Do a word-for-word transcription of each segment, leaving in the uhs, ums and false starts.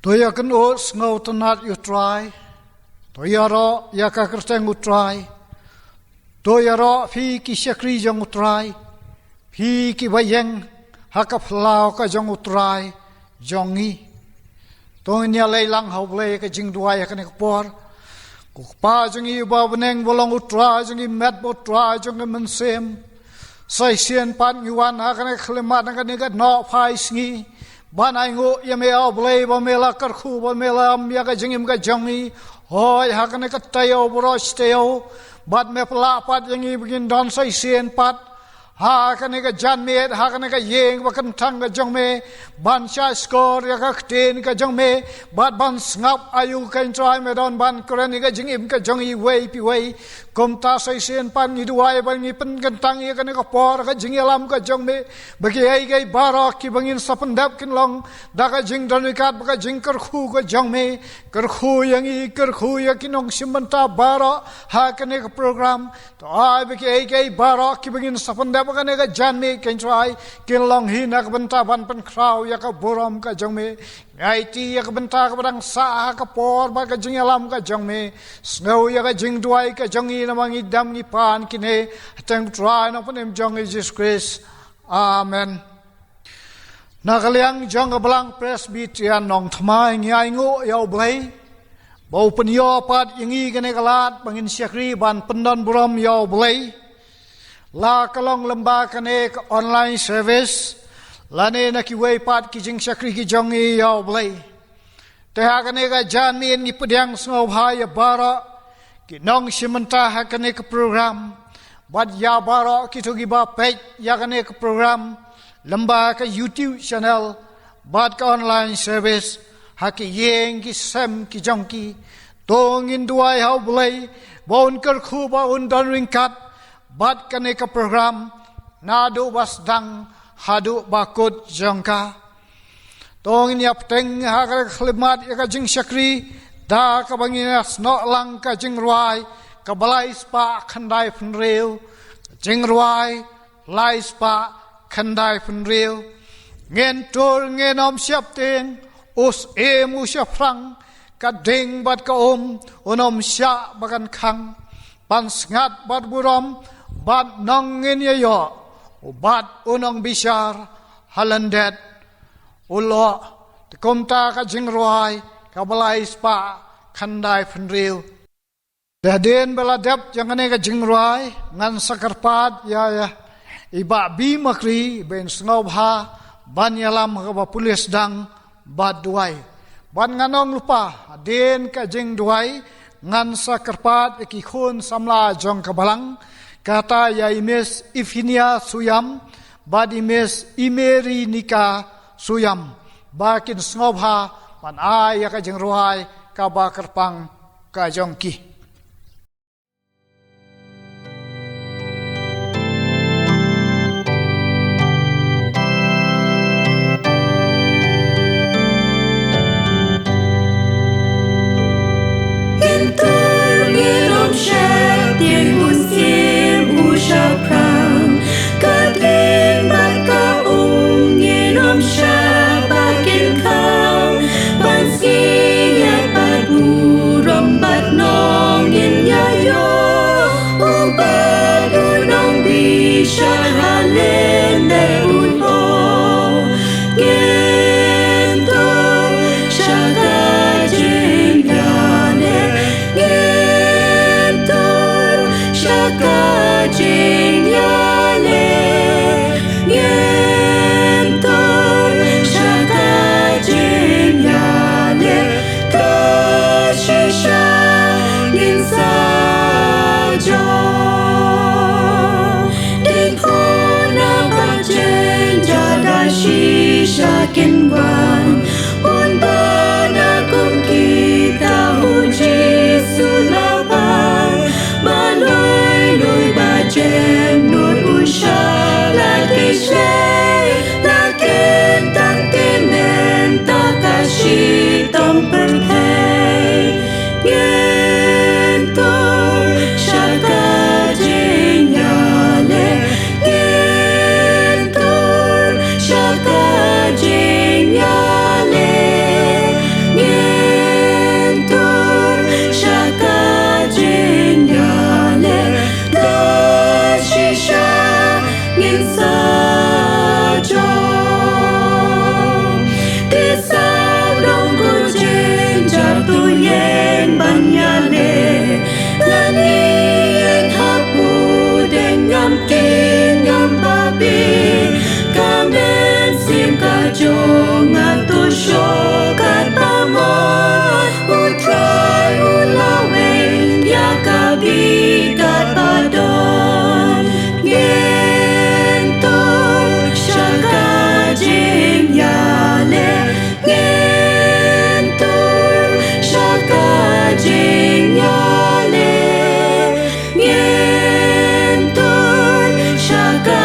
To ïa kynnoh sngewtynnat ïa u Trai. To ïaroh ïa ka kyrteng u Trai. To ïaroh phi ki shakri jong u Trai. Phi ki ba ïeng ha ka phyllaw ka jong u Trai jong ngi. To ngin ïa leit lang ha u Blei ka jingduwai ha kane ka por. Ko Kpa jong ngi uba ha bneng, ba long u Trai jong ngi met bad u Trai jong ngi mynsiem. Sa shisien pat ngi wan ha kane ka khyllipmat, ha kane ka nohphai sngi, ban ainguh ïa me, A Blei, ba me la kyrkhu, ba me la ïam ïa ka jingim ka jong ngi. Hooid, ha kane ka taïew baroh shi taïew, bad me pynlah pat ïa ngi ba ngin don sa shisien pat ha kane ka janmiet, ha kane ka ïing ba kyntang ka jong me, ban shahshkor ïa ka ktien ka jong me, bad ban sngap aïu, ko Trai, me don ban kren ïa ka jingim ka jong ngi iwei pa iwei. Kumta sa shisien pat ngi duwai ba ngin pynkyntang ïa kane ka por ha ka jingïalam ka jong me, ba kiei kiei baroh kiba ngin sa pyndep kin long da ka jingdon ryngkat bad ka jingkyrkhu ka jong me. Kyrkhu ïa ngi, kyrkhu ïa ki nongshim bynta baroh ha kane ka program. To ai ba kiei kiei baroh kiba ngin sa pyndep ha kane ka janmiet, ko Trai, kin long hi na ka bynta ban pynkhraw ïa ka burom ka jong me. Ngi aiti ïa ka bynta kaba dang sah ha ka por bad ka jingïalam ka jong me. Sngew ïa ka jingduwai ka jong ngi, namar ngi dang ngi pan kine ha ka kyrteng u Trai Nongpynim jong ngi Jisu Khrist. Amen. Na ka liang jong ka Balang Presbyterian Nongthymmai, ngi ainguh ïa u Blei ba u pynïoh pat ïa ngi kane ka lad ba ngin shakri ban pyndonburom ïa u Blei, la ka long lyngba kane ka online service, lane na kiwei pat ki jingshakri ki jong ngi ïa u Blei. Te ha kane ka janmiet ngi pdiang sngewbha ïa baroh ki nongshim bynta ha kane ka program, bad ïa baroh kito kiba peit ïa kane ka program lyngba ka YouTube channel bad ka online service ha ki ïing ki sem ki jong ki. To ngin duwai ha u Blei ba un kyrkhu, ba un don ryngkat bad kane ka program naduh ba sdang haduh ba kut jong ka. To ngin ïa bteng ha ka khyllipmat ïa ka jingshakri da kaba ngin ïa snoh lang ka jingrwai kaba lai spah khyndai phew hynriew. Ka jingrwai lai spah khyndai phew hynriew. Ngin tur ngin ym sheptieng, u syiem u shaphrang, ka ding bad ka um un ym shah ba kan khang. Pansngiat bad burom bad nong ngin ïa ïoh, u bad u nongbishar ha lyndet u loh. Te kumta ka jingrwai kaba lai spah khyndai phew hynriew. Te hadien ba la dep ïa kane ka jingrwai, ngan sa kyrpad ïa, ïa i Bah B. Makri ba in sngewbha ban ïalam ha kaba pule sdang bad duwai. Bad ngan ym lypa, hadien ka jingduwai, ngan sa kyrpad ïa ki khun samla jong ka Balang, kata ïa i Miss Euphinia Suyam bad i Miss Imeri Nika Suyam, ba kin sngewbha ban ai ïa ka jingrwai kaba kyrpang ka jong ki. Ngin tur ngin ym sheptieng, u syiem u shaphrang, ka ding bad ka um ngin ym shah ba kin khang. Pansngiat bad burom bad nong ngin ïa ïoh, u bad u nongbishar ha lyndet u loh. Ngin tur sha ka jingïaleh, ngin tur sha ka jingïaleh. Ngin tur sha ka jingïaleh, to shisha ngin sa jong. Dei khun na ka jingjia da shisha kin wan, un wan na kum kita, u Jisu la wan. Ba lui lui ba jemnud u shah la ki shlei, la kin tang te mynta ka shitom pyrthei. Ngin tur sha ka jingïaleh, ngin tur sha ka jingïaleh. Jong nga to shu katba mon, U Trai u la weng ïa ka bikatba don. Ngin tur sha ka jingïaleh, ngin tur sha ka jingïaleh. Ngin tur sha ka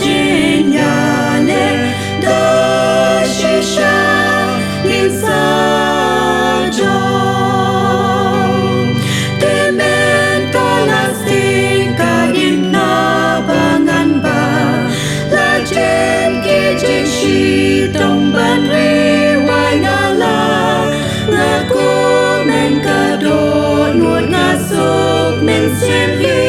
jingïaleh, da shisha ngin sa jop. Te mynta la sting ka imna ba ngan bam, la jem ki jingshitom ban ri wai nga la. Nga kumne ka dohnud, nga suk mynsiem hi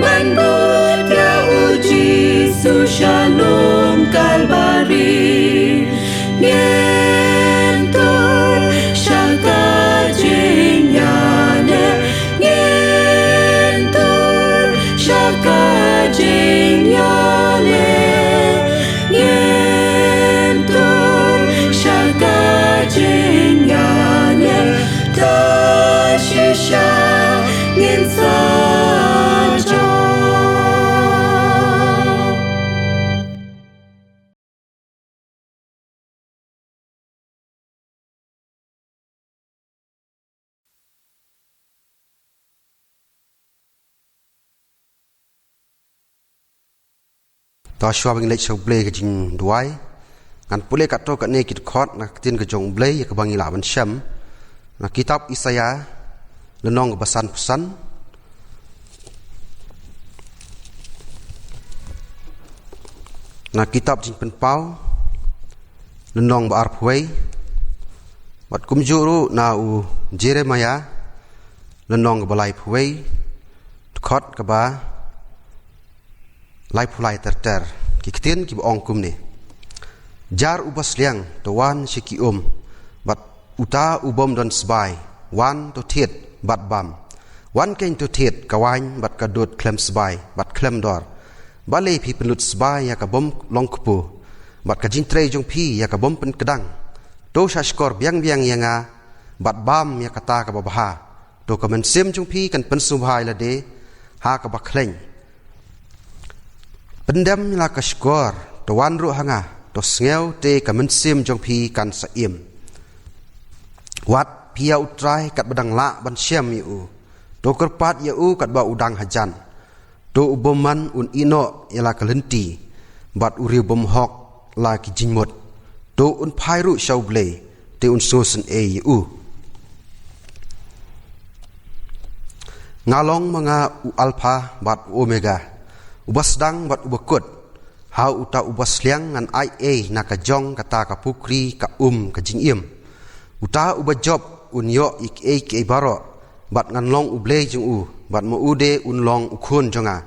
ban bud ïa U Jisu sha lum Kalbari. Ngin tur sha ka jingïaleh, ngin tur sha ka jingïaleh. Ngin tur sha ka jingïaleh, da shisha ngin sa jop. To shuwa ba ngin leit sha U Blei ka jingduwai, ngan pule katto katne ki dkhot na ka ktien ka jong U Blei ïa kaba ngi lah ban shem. Na kitab Isaïah, lynnong kaba sanphew san. Na kitab Jingpynpaw, lynnong ba arphew wei. Bad kumjuh ruh na u Jeremiah, lynnong kaba laiphew wei, dkhot kaba laiphew lai ter ter. Ki ktien kiba ong kumne: Jar uba sliang, to wan sha ki um, bad uta u bym don sbai, wan to thied bad bam. Wan keiñ to thied ka waiñ bad ka dud khlem sbai bad khlem dor. Balei phi pynlut sbai ïa ka bym long kpu, bad ka jingtrei jong phi ïa ka bym pynkdang? To shahshkor biang biang ïa nga bad bam ïa kata kaba bha. To ka mynsiem jong phi kan pynsngewbha ïa lade ha kaba khlaiñ. Pyndem la ka shkor, to wan ruh ha nga, to sngew te ka mynsiem jong phi kan sa im. Wad phi ïa U Trai katba dang lah ban shem ïa u. To kyrpad ïa u katba u dang hajan. To u bymman un ïehnoh ïa la ka lynti, bad u riew bymhok la ki jingmut. To un phai ruh sha U Blei, te un sngewsynei ïa u. Nga long ma nga u Alpha bad u Omega, uba sdang bad uba kut. Ha uta uba sliang ngan ai ei na ka jong kata ka pukri ka um ka jingim. Uta uba jop un ïoh ïa kiei kiei baroh, bad ngan long U Blei jong u, bad ma u de un long u khun jong nga.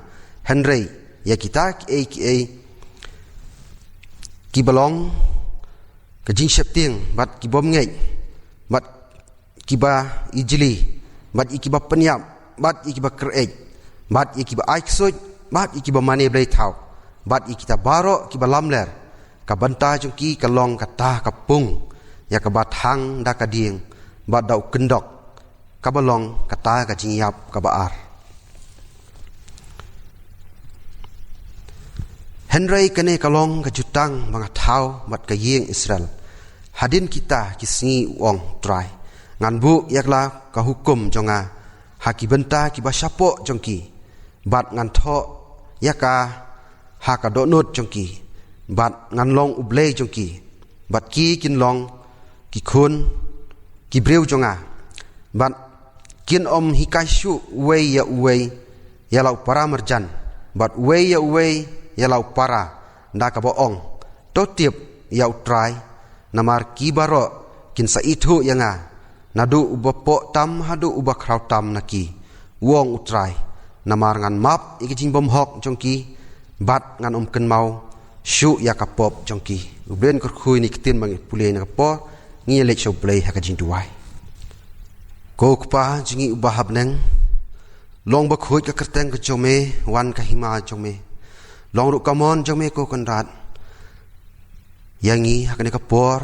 Hynrei ïa kita kiei kiei kiba long ka jingsheptieng, bad ki bym ngeit, bad kiba ijli, bad ïa kiba pynïap, bad ïa kiba kyreit, bad ïa kiba ai ksuid, bad ïa kiba mane blei thaw, bad ïa kita baroh kiba lamler, ka bynta jong ki ka long kata ka pung ïa kaba thang da ka dieng bad da u kyndok, kaba long kata ka jingïap kaba ar. Hynrei kane ka long ka jutang ba nga thaw bad ka ïing Israel. Hadien kita ki sngi, u ong Trai, ngan buh ïa la ka hukum jong nga ha ki bynta kiba shapoh jong ki, bad ngan thoh ïa ka ha ka dohnud jong ki, bad ngan long U Blei jong ki, bad ki kin long ki khun ki briew jong nga. Bad kin ym hikai shuh uwei ïa uwei ïa la u para marjan, bad uwei ïa uwei ïa la u para, da kaba ong: To tip ïa U Trai, namar ki baroh kin sa ithuh ïa nga, naduh uba poh tam haduh uba khraw tam na ki, u ong U Trai, namar ngan map ïa ki jingbymhok jong ki, bad ngan ym kynmaw shuh ïa ka pop jong ki. U Blei un kyrkhu ïa kine ki ktien ba ngi pule na ka por. Ngin ïa leit sha U Blei ha ka jingduwai. Ko Kpa jong ngi uba ha bneng, long bakhuid ka kyrteng ka jong me, wan ka hima jong me, long ruh ka mon jong me, ko Kynrad. ïa ngi ha kane ka por,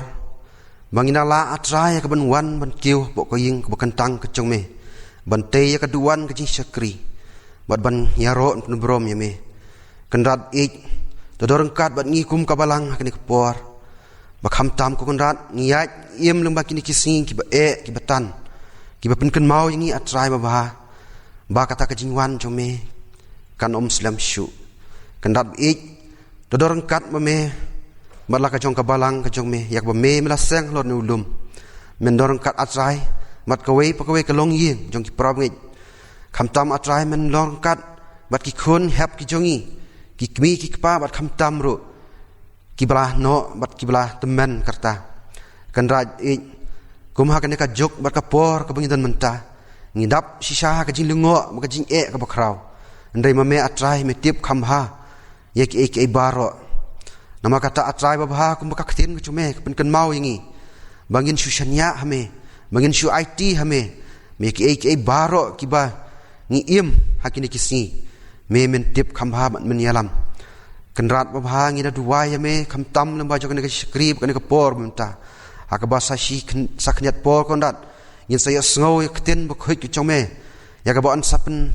ba ngin da lah, A Trai, ïa ka ban wan ban kiew hapoh ka ïing kaba kyntang ka jong me, ban tei ïa ka duwan ka jingshakri, bad ban ïaroh pynburom ïa me. Kynrad ïeit, to don ryngkat bad ngi kum ka balang ha kane ka por, ba khamtam ko Kynrad, ngi ïaid im lyngba kine ki sngi kiba eh kiba tan, kiba pynkynmaw ïa ngi, A Trai babha, ba kata ka jingwan jong me kan ym slem shuh. Kynrad ïeit, to don ryngkat ma me bad la ka jong ka balang ka jong me, ïa kaba me, me la seng halor ne u lum. Men don ryngkat, A Trai, bad kawei pa kawei ka longïing jong ki parabangeit. Khamtam, A Trai, men long ryngkat bad ki khun hep ki jong ngi, ki kmie ki kpa, bad khamtam ruh kiba la noh bad kiba la tymmen ka rta. Kynrad ïeit, kum ha kane ka juk bad ka por kaba ngi don mynta, ngi dap shisha ha ka jinglyngngoh bad ka jingeh kaba khraw. Hynrei ma me, A Trai, me tip kham bha ïa kiei kiei baroh. Namar kata, A Trai babha, kumba ka ktien ka jong me ka pynkynmaw ïa ngi, ba ngin shu shaniah ha me, ba ngin shu aiti ha me, me ïa kiei kiei baroh kiba ngi im ha kine ki sngi, me men tip kham bha bad men ïalam. Kynrad babha, ngi da duwai ïa me khamtam lyngba jong kane ka shakri, kane ka por mynta, ha kaba sa shi khyn-, sa khyndiat por, Kynrad, ngin sa ïohsngew ïa ka ktien bakhuid ka jong me, ïa kaba yn sa pyn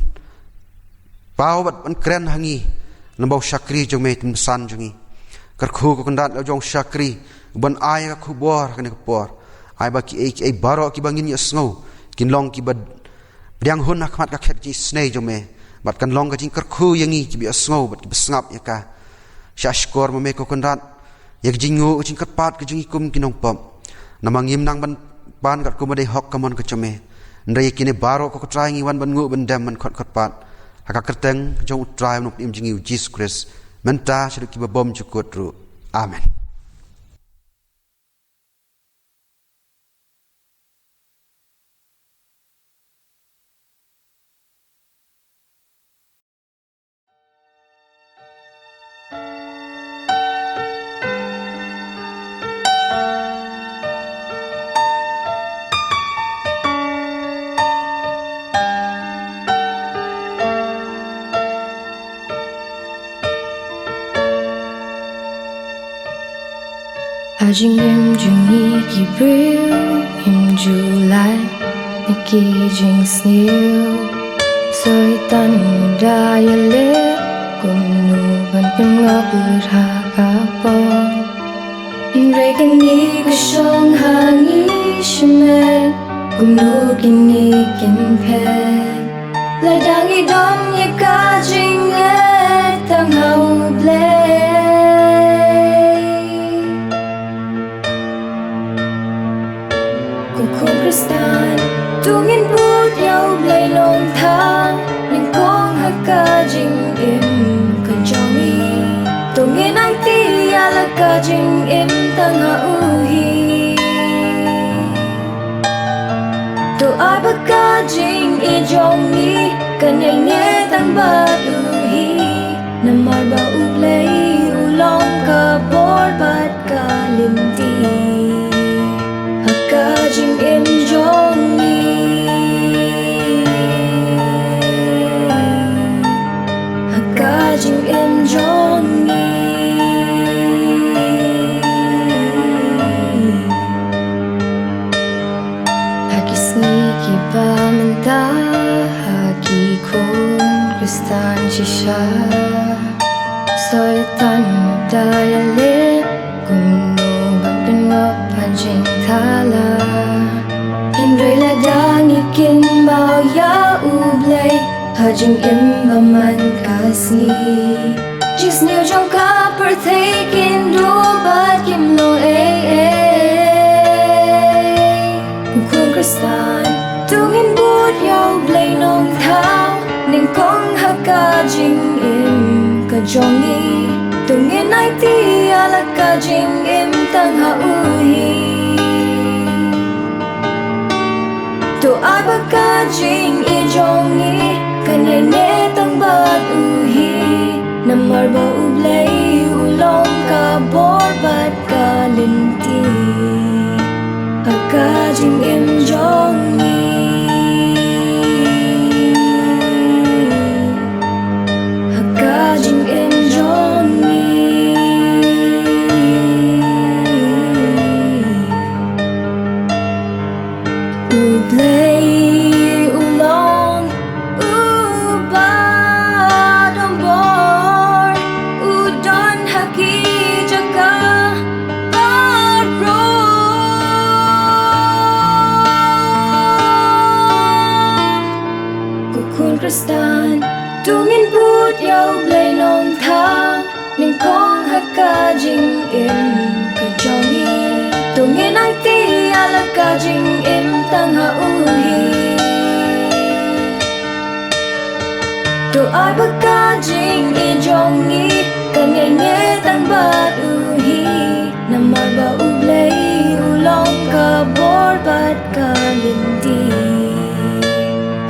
paw bad ban kren ha ngi lyngba u shakri jong me, u tymmen basan jong ngi. Kyrkhu ko Kynrad, la jong u shakri uban ai ka khubor ha kane ka por, ai ba kiei kiei baroh kiba ngin ïohsngew kin long kiba pdiang hun ha khmat ka khet jingisynei jong me, bad kan long ka jingkyrkhu ïa ngi kiba ïohsngew bad kiba sngap ïa ka. Shah shkor ma me ko Kynrad, ïa ka jingnguh ka jingkyrpad ka jong ngi kum ki nongpop. Namar ngim nang ban pan katkum ba dei hok ka mon ka jong me. Hynrei ïa kine baroh ko Trai, ngi wan ban nguh, ban dem, ban khot kyrpad ha ka kyrteng jong U Trai, U Nongpynim jong ngi, U Jisu Khrist, mynta shaduh kiba bymjukut ruh. Amen. Ha jingim jong ngi ki briew, ngim ju lait na ki jingsniew. Soitan u da ïaleh kumno ban pynngop lut ha ka por. Hynrei kane ka shong ha ngi shimet kumno kine kin phet. Lada ngi don ïa ka jingngeit tang ha U Blei. Ko khun Khristan, to ngin bud ïa U Blei Nongthaw nyngkong ha ka jingim ka jong ngi. To ngin aiti ïa la ka jingim tang ha u hi. To ai ba ka jingim jong ngi kan ïaineh tang bad u hi. Namar ba U Blei u long ka bor bad ka lynti ha ka jingim jong ngi. Ha ka jingim jong ngi. Ha ki sngi kiba mynta, ha ki khun Khristan shisha, Soitan u da ïaleh kumno ban pynngop ha jingthala. Hynrei lada ngi kynmaw ïa U Blei ha jingim ba man ka sngi, jingsniew jong ka pyrthei kin duh bad kim long ei ei. Ko khun Khristan, to ngin bud ïa U Blei Nongthaw nyngkong ha ka jingim ka jong ngi. To ngin aiti ïa la ka jingim tang ha u hi. To ai ba ka jingim jong ngi kan ïaineh tang bad u hi. Namar ba U Blei u long ka bor bad ka lynti ha ka jingim jong ngi. Ha ka jingim jong ngi. Im ka jong ngi. To ngin aiti ïa la ka jingim tang ha u hi. To ai ba ka jingim jong ngi kan ngi tang bad u hi. Namar ba U Blei u long ka bor bad ka lynti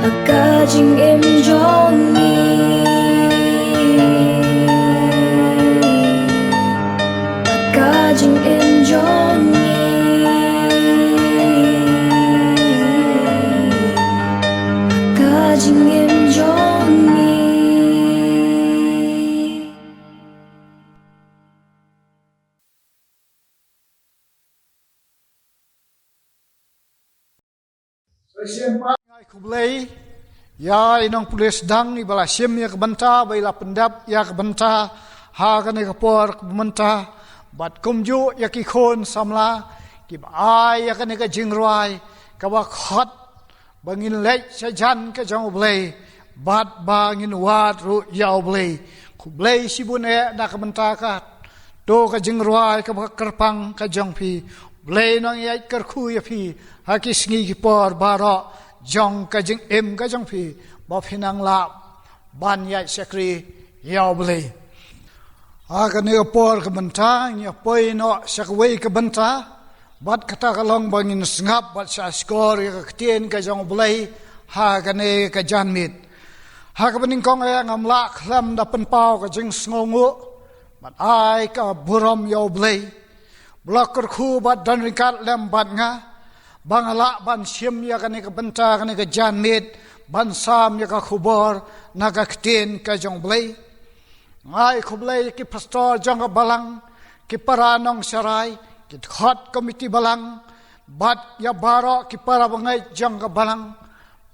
ha ka jingim jong ngi. Ha ka jingim jong ngi. Ha ka jingim jong ngi. Ngai khublei ïa i nongpule sdang iba la shim ïa ka bynta ba i la pyndep ïa ka bynta ha kane ka por ka bynta bad kumjuh ïa ki khun samla kiba ai ïa kane ka jingrwai kaba khot ba ngin leit sha jan ka jong U Blei bad ba ngin wad ruh ïa U Blei. Khublei shibun eh na ka bynta ka to ka jingrwai kaba kyrpang ka jong phi. Blei nang ïa kyrkhu ïa phi ha ki sngi ki por baroh jong ka jingim ka jong phi ba phi nang lah ban ïa shakri ïa U Blei. Ha kane ka por ka bynta ngi ïa poi noh sha kawei ka bynta bad kata ka long ba ngin sngap bad sha skor ïa ka ktien ka jong U Blei ha kane ka janmiet. Ha kaba nyngkong eh ngam lah khlem da pynpaw ka jingsngewnguh bad ai ka burom ïa U Blei ba la kyrkhu bad don ryngkat lem bad nga ba nga lah ban shim ïa kane ka bynta kane ka janmiet ban sam ïa ka khubor na ka ktien ka jong U Blei. Ngai khublei ki pastor jong ka balang, ki para nongsharai, ki dkhot komiti balang bad ïa baroh ki para bangeit jong ka balang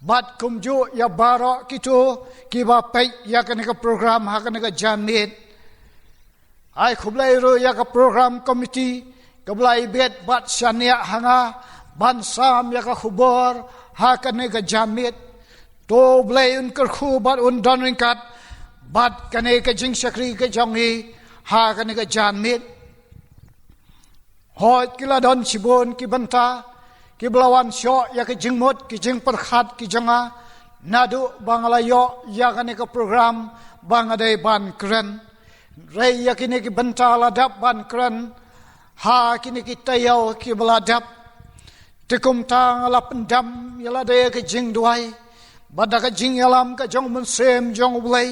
bad kumjuh ïa baroh kito kiba peit ïa kane ka program ha kane ka janmiet. Ai khublei ruh ïa ka program komiti kaba la ibit bad shaniah ha nga ban sam ïa ka khubor ha kane ka janmiet. To U Blei un kyrkhu bad un don ryngkat bad kane ka jingshakri ka jong ngi ha kane ka janmiet. Hooid ki la don shibun ki bynta kiba la wan shoh ïa ka jingmut ki jingpyrkhat ki jong nga naduh ba nga la ïoh ïa kane ka program ba nga dei ban kren. Hynrei ïa kine ki bynta la dep ban kren ha kine ki taïew kiba la dep. Te kumta nga la pyndem ïa lade ka jingduwai bad da ka jingïalam ka jong U Mynsiem jong U Blei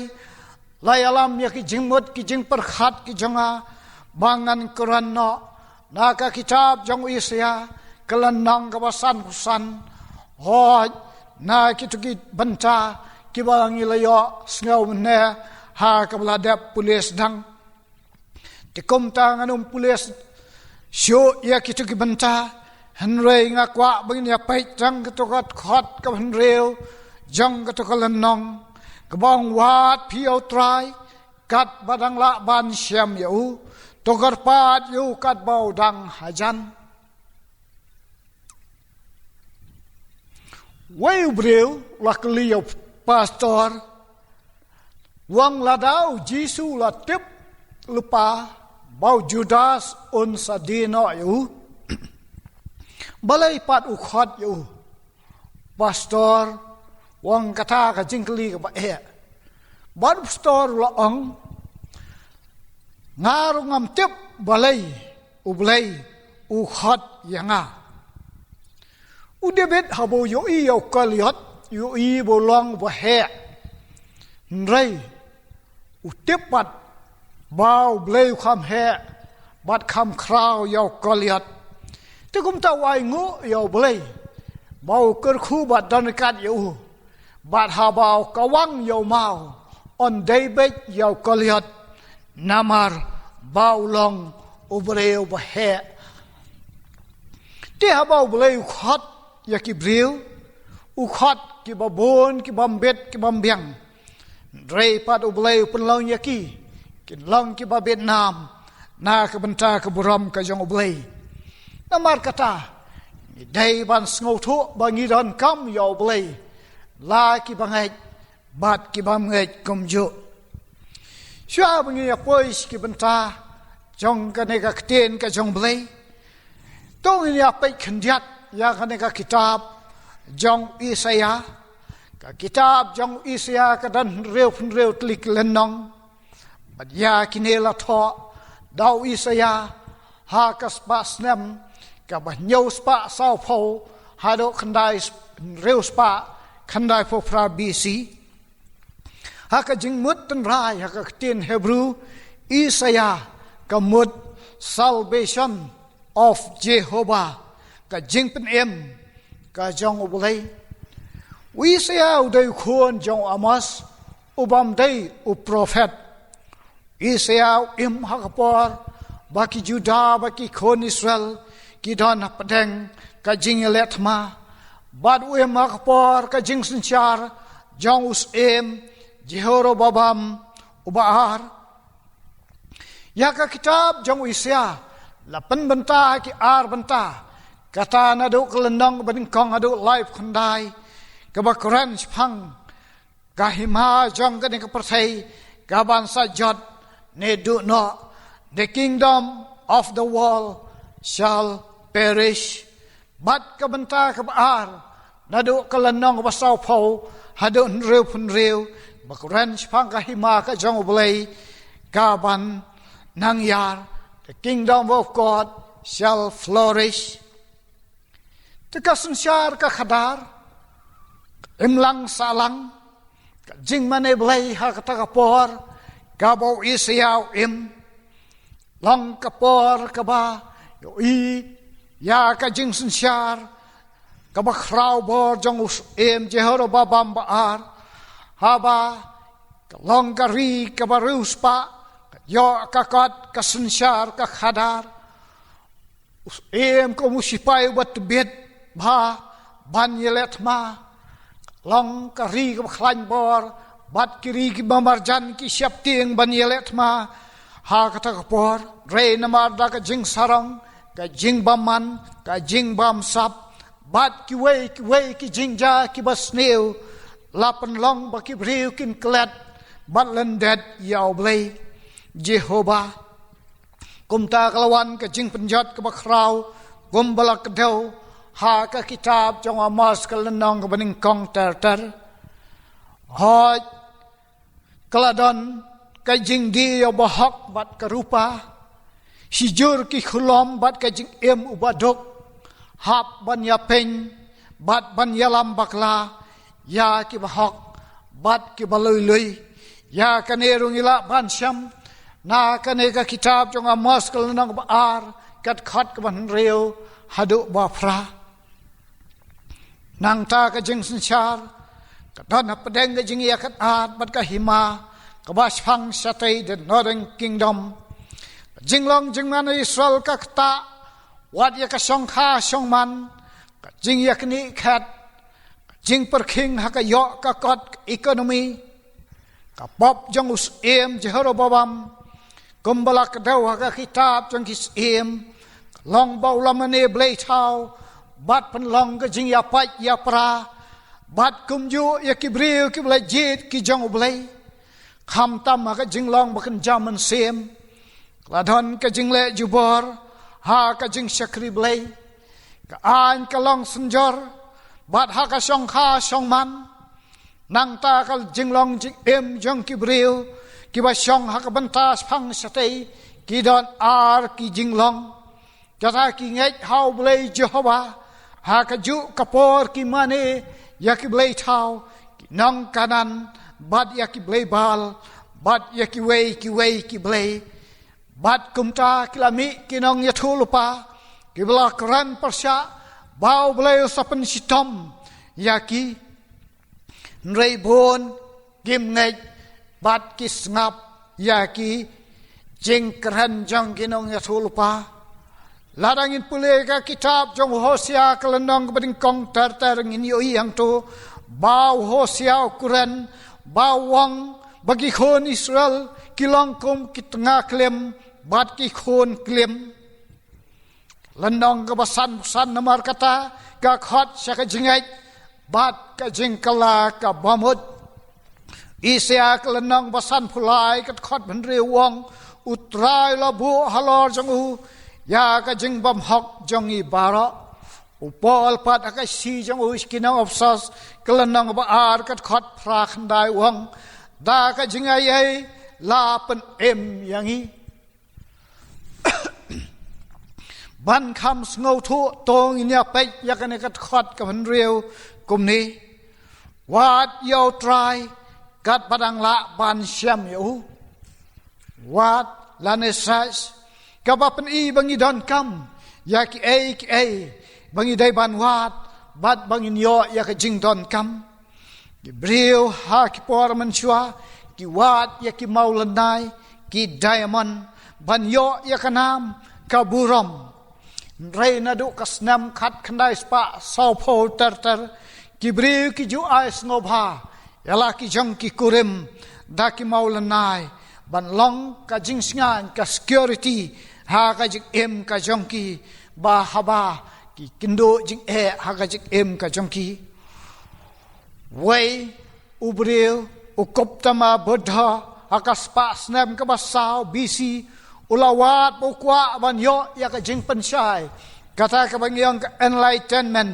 la ïalam ïa ki jingmut ki jingpyrkhat ki jong nga ba ngan kren noh na ka kitab jong u Isaïah ka lynnong kaba sanphew san. Hooid na kito ki bynta kiba ngi la ïoh sngew mynne ha kaba la dep pule sdang. Te kumta ngan ym pule shuh ïa kito ki bynta, hynrei nga kwah ba ngin ïa peit tang kato ka dkhot kaba hynriew jong kato ka lynnong kaba ong, wad phi ïa U Trai katba dang lah ban shem ïa u, to kyrpad ïa u katba u dang hajan. Wei u briew u la kylli ïa u pastor, u ong, lada u Jisu u la tip lypa ba u Judas un sa die noh ïa u, balei pat u khot ïa u? Pastor u ong kata ka jingkylli kaba eh. Bad u pastor u la ong, nga ruh ngam tip balei U Blei u khot ïa nga. U David haba u ïohi ïa u Goliath, u ïohi ba u long uba heh. Hynrei u tip pat ba U Blei u kham heh bad kham khraw ïa u Goliath. Te kumta u ainguh ïa U Blei ba u kyrkhu bad don ryngkat ïa u. Bad haba u kawang ïa u maw, un dei beit ïa u Goliath, namar ba u long u briew ba heh. Te haba U Blei u khot ïa ki briew, u khot kiba bun, kiba mbit, kiba mbiang. Hynrei pat U Blei u pynlong ïa ki, kin long kiba bit nam na ka bynta ka burom ka jong U Blei. Namar kata ngi dei ban sngewthuh ba ngi donkam ïa U Blei, la kiba ngeit bad kiba bym ngeit kumjuh. Shuwa ba ngin ïa poi sha ki bynta jong kane ka ktien ka jong U Blei. To ngin ïa peit khyndiat ïa kane ka kitab jong u Isaïah. Ka kitab jong u Isaïah ka don hynriew hynriew tylli ki lynnong. Bad ïa kine la thoh da u Isaïah ha ka spah snem kaba hynñiew spah sawphew haduh khyndai, hynriew spah khyndaiphew phra B C. Ha ka jingmut tynrai ha ka ktien Hebrew, Isaïah ka mut salvation of Jehovah, ka jingpynim ka jong U Blei. U Isaïah u dei u khun jong u Amos, u bym dei u prophet. Isaïah u im ha ka por ba ki Judah, ba ki khun Israel ki don hapdeng ka jingïaleh thma. Bad u im ha ka por ka jingsynshar jong u syiem Jehorbabam uba ar. Ïa ka kitab jong u Isaïah la pynbynta ha ki ar bynta, kata naduh ka lynnong ba nyngkong haduh laiphew khyndai, kaba kren shaphang ka hima jong kane ka pyrthei kaban sa jot ne duh noh, the kingdom of the world shall perish. Bad ka bynta kaba ar, naduh ka lynnong ba sawphew haduh hynriewphew hynriew, ba kren shaphang ka hima ka jong U Blei kaban nang ïar, the kingdom of God shall flourish. Te ka synshar ka khadar, ka imlang sahlang, ka jingmane Blei ha kata ka por kaba u Isaïah u im, long ka por kaba ïohi ïa ka jingsynshar kaba khraw bor jong u syiem Jehorbabam ba ar, haba ka long ka ri kaba riewspah, ka ïoh ka kot, ka synshar ka khadar. U syiem kum u sipai uba tbit bha ban ïaleh thma. Long ka ri kaba khlaiñ bor bad ki ri kiba marjan ki sheptieng ban ïaleh thma ha kata ka por. Hynrei namar da ka jingsarong, ka jingbymman, ka jingbymsap, bad kiwei kiwei ki jingjia kiba sniew, la pynlong ba ki briew kin klet bad lyndet ïa U Blei Jehovah. Kumta ka la wan ka jingpynjot kaba khraw kumba la kdew ha ka kitab jong u Amos ka lynnong kaba nyngkong ter ter. Hooid, ka la don ka jingdie ïa u bahok bad ka rupa, shijur ki khulom bad ka jingim u baduk, hap ban ïapeiñ bad ban ïalam bakla ïa ki bahok bad ki balui lui. Ïa kane ruh ngi lah ban shem na kane ka kitab jong u Amos ka lynnong ba ar, ka dkhot kaba hynriew haduh ba phra. Nangta ka jingsynshar ka don hapdeng ka jingïakynad bad ka hima kaba shang shatei, the Northern Kingdom. Ka jinglong jingman Israel ka ktah wat ïa ka shongkha shongman, ka jingïaknieh khet, ka jingpyrkhing ha ka ïoh ka kot, ka economy. Ka pop jong u syiem Jehorbabam, kumba la kdew ha ka kitab jong ki syiem, ka long ba u la mane blei thaw bad pynlong ka jingïapait ïapra bad kumjuh ïa ki briew kiba la jied ki jong U Blei. Khamtam ha ka jinglong ba kynja mynsiem, ka la don ka jingleh jubor ha ka jingshakri Blei. Ka aiñ ka long synjor bad ha ka shongkha shongman. Nangta ka jinglong jingim jong ki briew kiba shong ha ka bynta shang shatei ki don ar ki jinglong. Kata ki ngeit ha U Blei Jehovah, ha kajuh ka por ki mane ïa ki blei thaw, ki nong Kanaan bad ïa ki blei Baal bad ïa kiwei kiwei ki blei. Bad kumta ki la mih ki nongïathuhlypa kiba la kren pyrshah ba U Blei u sa pynshitom ïa ki. Hynrei bun kim ngeit bad ki sngap ïa ki jingkren jong ki nongïathuhlypa. Lada ngin pule ka kitab jong u Hosea ka lynnong kaba nyngkong ter ter, ngin ïohi hangto ba u Hosea u kren ba u ong ba ki khun Israel ki long kum ki tnga klim bad ki khun klim. Lynnong kaba sanphew san namar kata ka khot sha ka jingngeit bad ka jingkylla kaba mut. Isaïah ka lynnong ba sanphew lai ka dkhot ba hynriew u ong, U Trai u la buh halor jong u ïa ka jingbymhok jong ngi baroh. U Paul pat ha ka shithi jong u sha ki nong Ephesos, ka lynnong ba ar, ka dkhot phra khyndai, u ong: Da ka jingaiei la pynim ïa ngi. Ban kham sngewthuh, to ngin ïa peit ïa kane ka dkhot kaba hynriew kumne: Wad ïa U Trai katba dang lah ban shem ïa u. Wad, lane search, kaba pyni ba ngi donkam ïa kiei kiei ba ngi dei ban wad, bad ba ngin ïoh ïa ka jingdonkam. Ki briew ha ki por mynshuwa ki wad ïa ki mawlynnai, ki diamond, ban ïoh ïa ka nam ka burom. Hynrei naduh ka snem khatkhyndai spah sawphew ter ter, ki briew ki ju ai sngewbha ïa la ki jong ki kurim da ki mawlynnai, ban long ka jingsngewsih, ka security ha ka jingim ka jong ki, ba haba ki kynduh jingeh ha ka jingim ka jong ki. Wei u briew, u Gautama Buddha, ha ka spah snem kaba saw B C, u la wad ba u kwah ban ïoh ïa ka jingpynshai, kata kaba ngi ong ka enlightenment.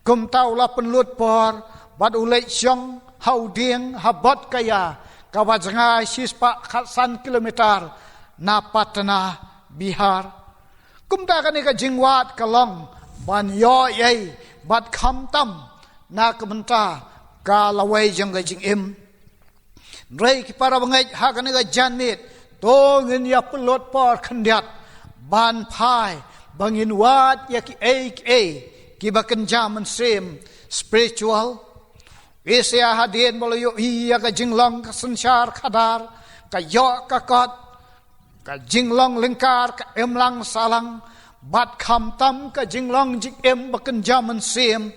Kumta u la pynlut por bad u leit shong ha u dieng ha Bodh Gaya, kaba jngai shispah khatsan kilometer na Patna, Bihar. Kumta kane ka jingwad ka long ban ïoh ei, bad khamtam na ka bynta ka lawei jong ka jingim. Hynrei ki para bangeit, ha kane ka janmiet, to ngin ïa pynlut por khyndiat ban phai ba ngin wad ïa kiei kiei kiba kynja mynsiem, spiritual. Isaiah hadien ba la ïohi ïa ka jinglong ka synshar khadar, ka ïoh ka kot, ka jinglong lyngkar, ka imlang sahlang, bad khamtam ka jinglong jingim ba kynja mynsiem.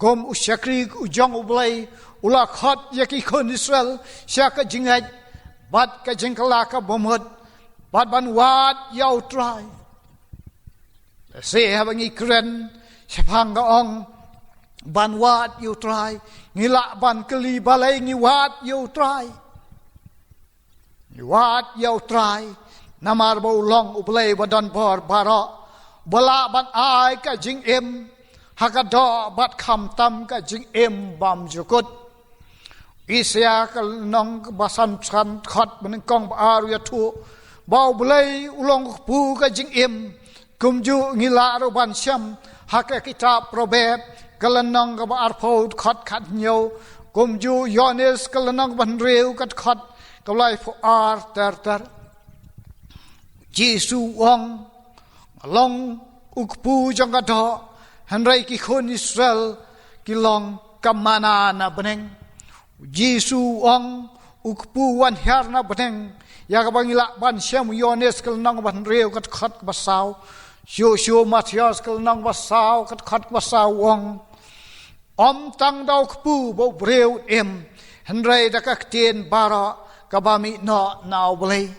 Kum u shakri u jong U Blei, u la khot ïa ki khun Israel sha ka jingngeit bad ka jingkylla ka bamut, bad ban wad ïa U Trai. Lehse haba ngi kren shaphang ka ong ban wad ïa U Trai, ngi lah ban kylli, balei ngi wad ïa U Trai? Ngi wad ïa U Trai namar ba u long U Blei ba don bor baroh, ba lah ban ai ka jingim ha ka doh bad khamtam ka jingim bymjukut. Isaiah ka lynnong ba sanphew san, dkhot ba nyngkong ba ar, u ïathuh ba U Blei u long u kpu ka jingim. Kumjuh ngi lah ruh ban shem ha ka kitab Proverb, ka lynnong kaba arphew, dkhot khathynñiew. Kumjuh Ïoannis ka lynnong ba hynriew, ka dkhot kaba laiphew ar ter ter. Jisu u ong, nga long u kpu jong ka doh, hynrei ki khun Israel ki long ka manna na bneng. Jisu u ong, u kpu wan hiar na bneng, ïa kaba ngi lah ban shem Ïoannis ka lynnong ba hynriew, ka dkhot kaba saw. Shuh shuh Mathaios ka lynnong ba saw, ka dkhot kaba saw, u ong, ym tang da u kpu ba u briew un im, hynrei da ka ktien baroh kaba mih noh na U Blei.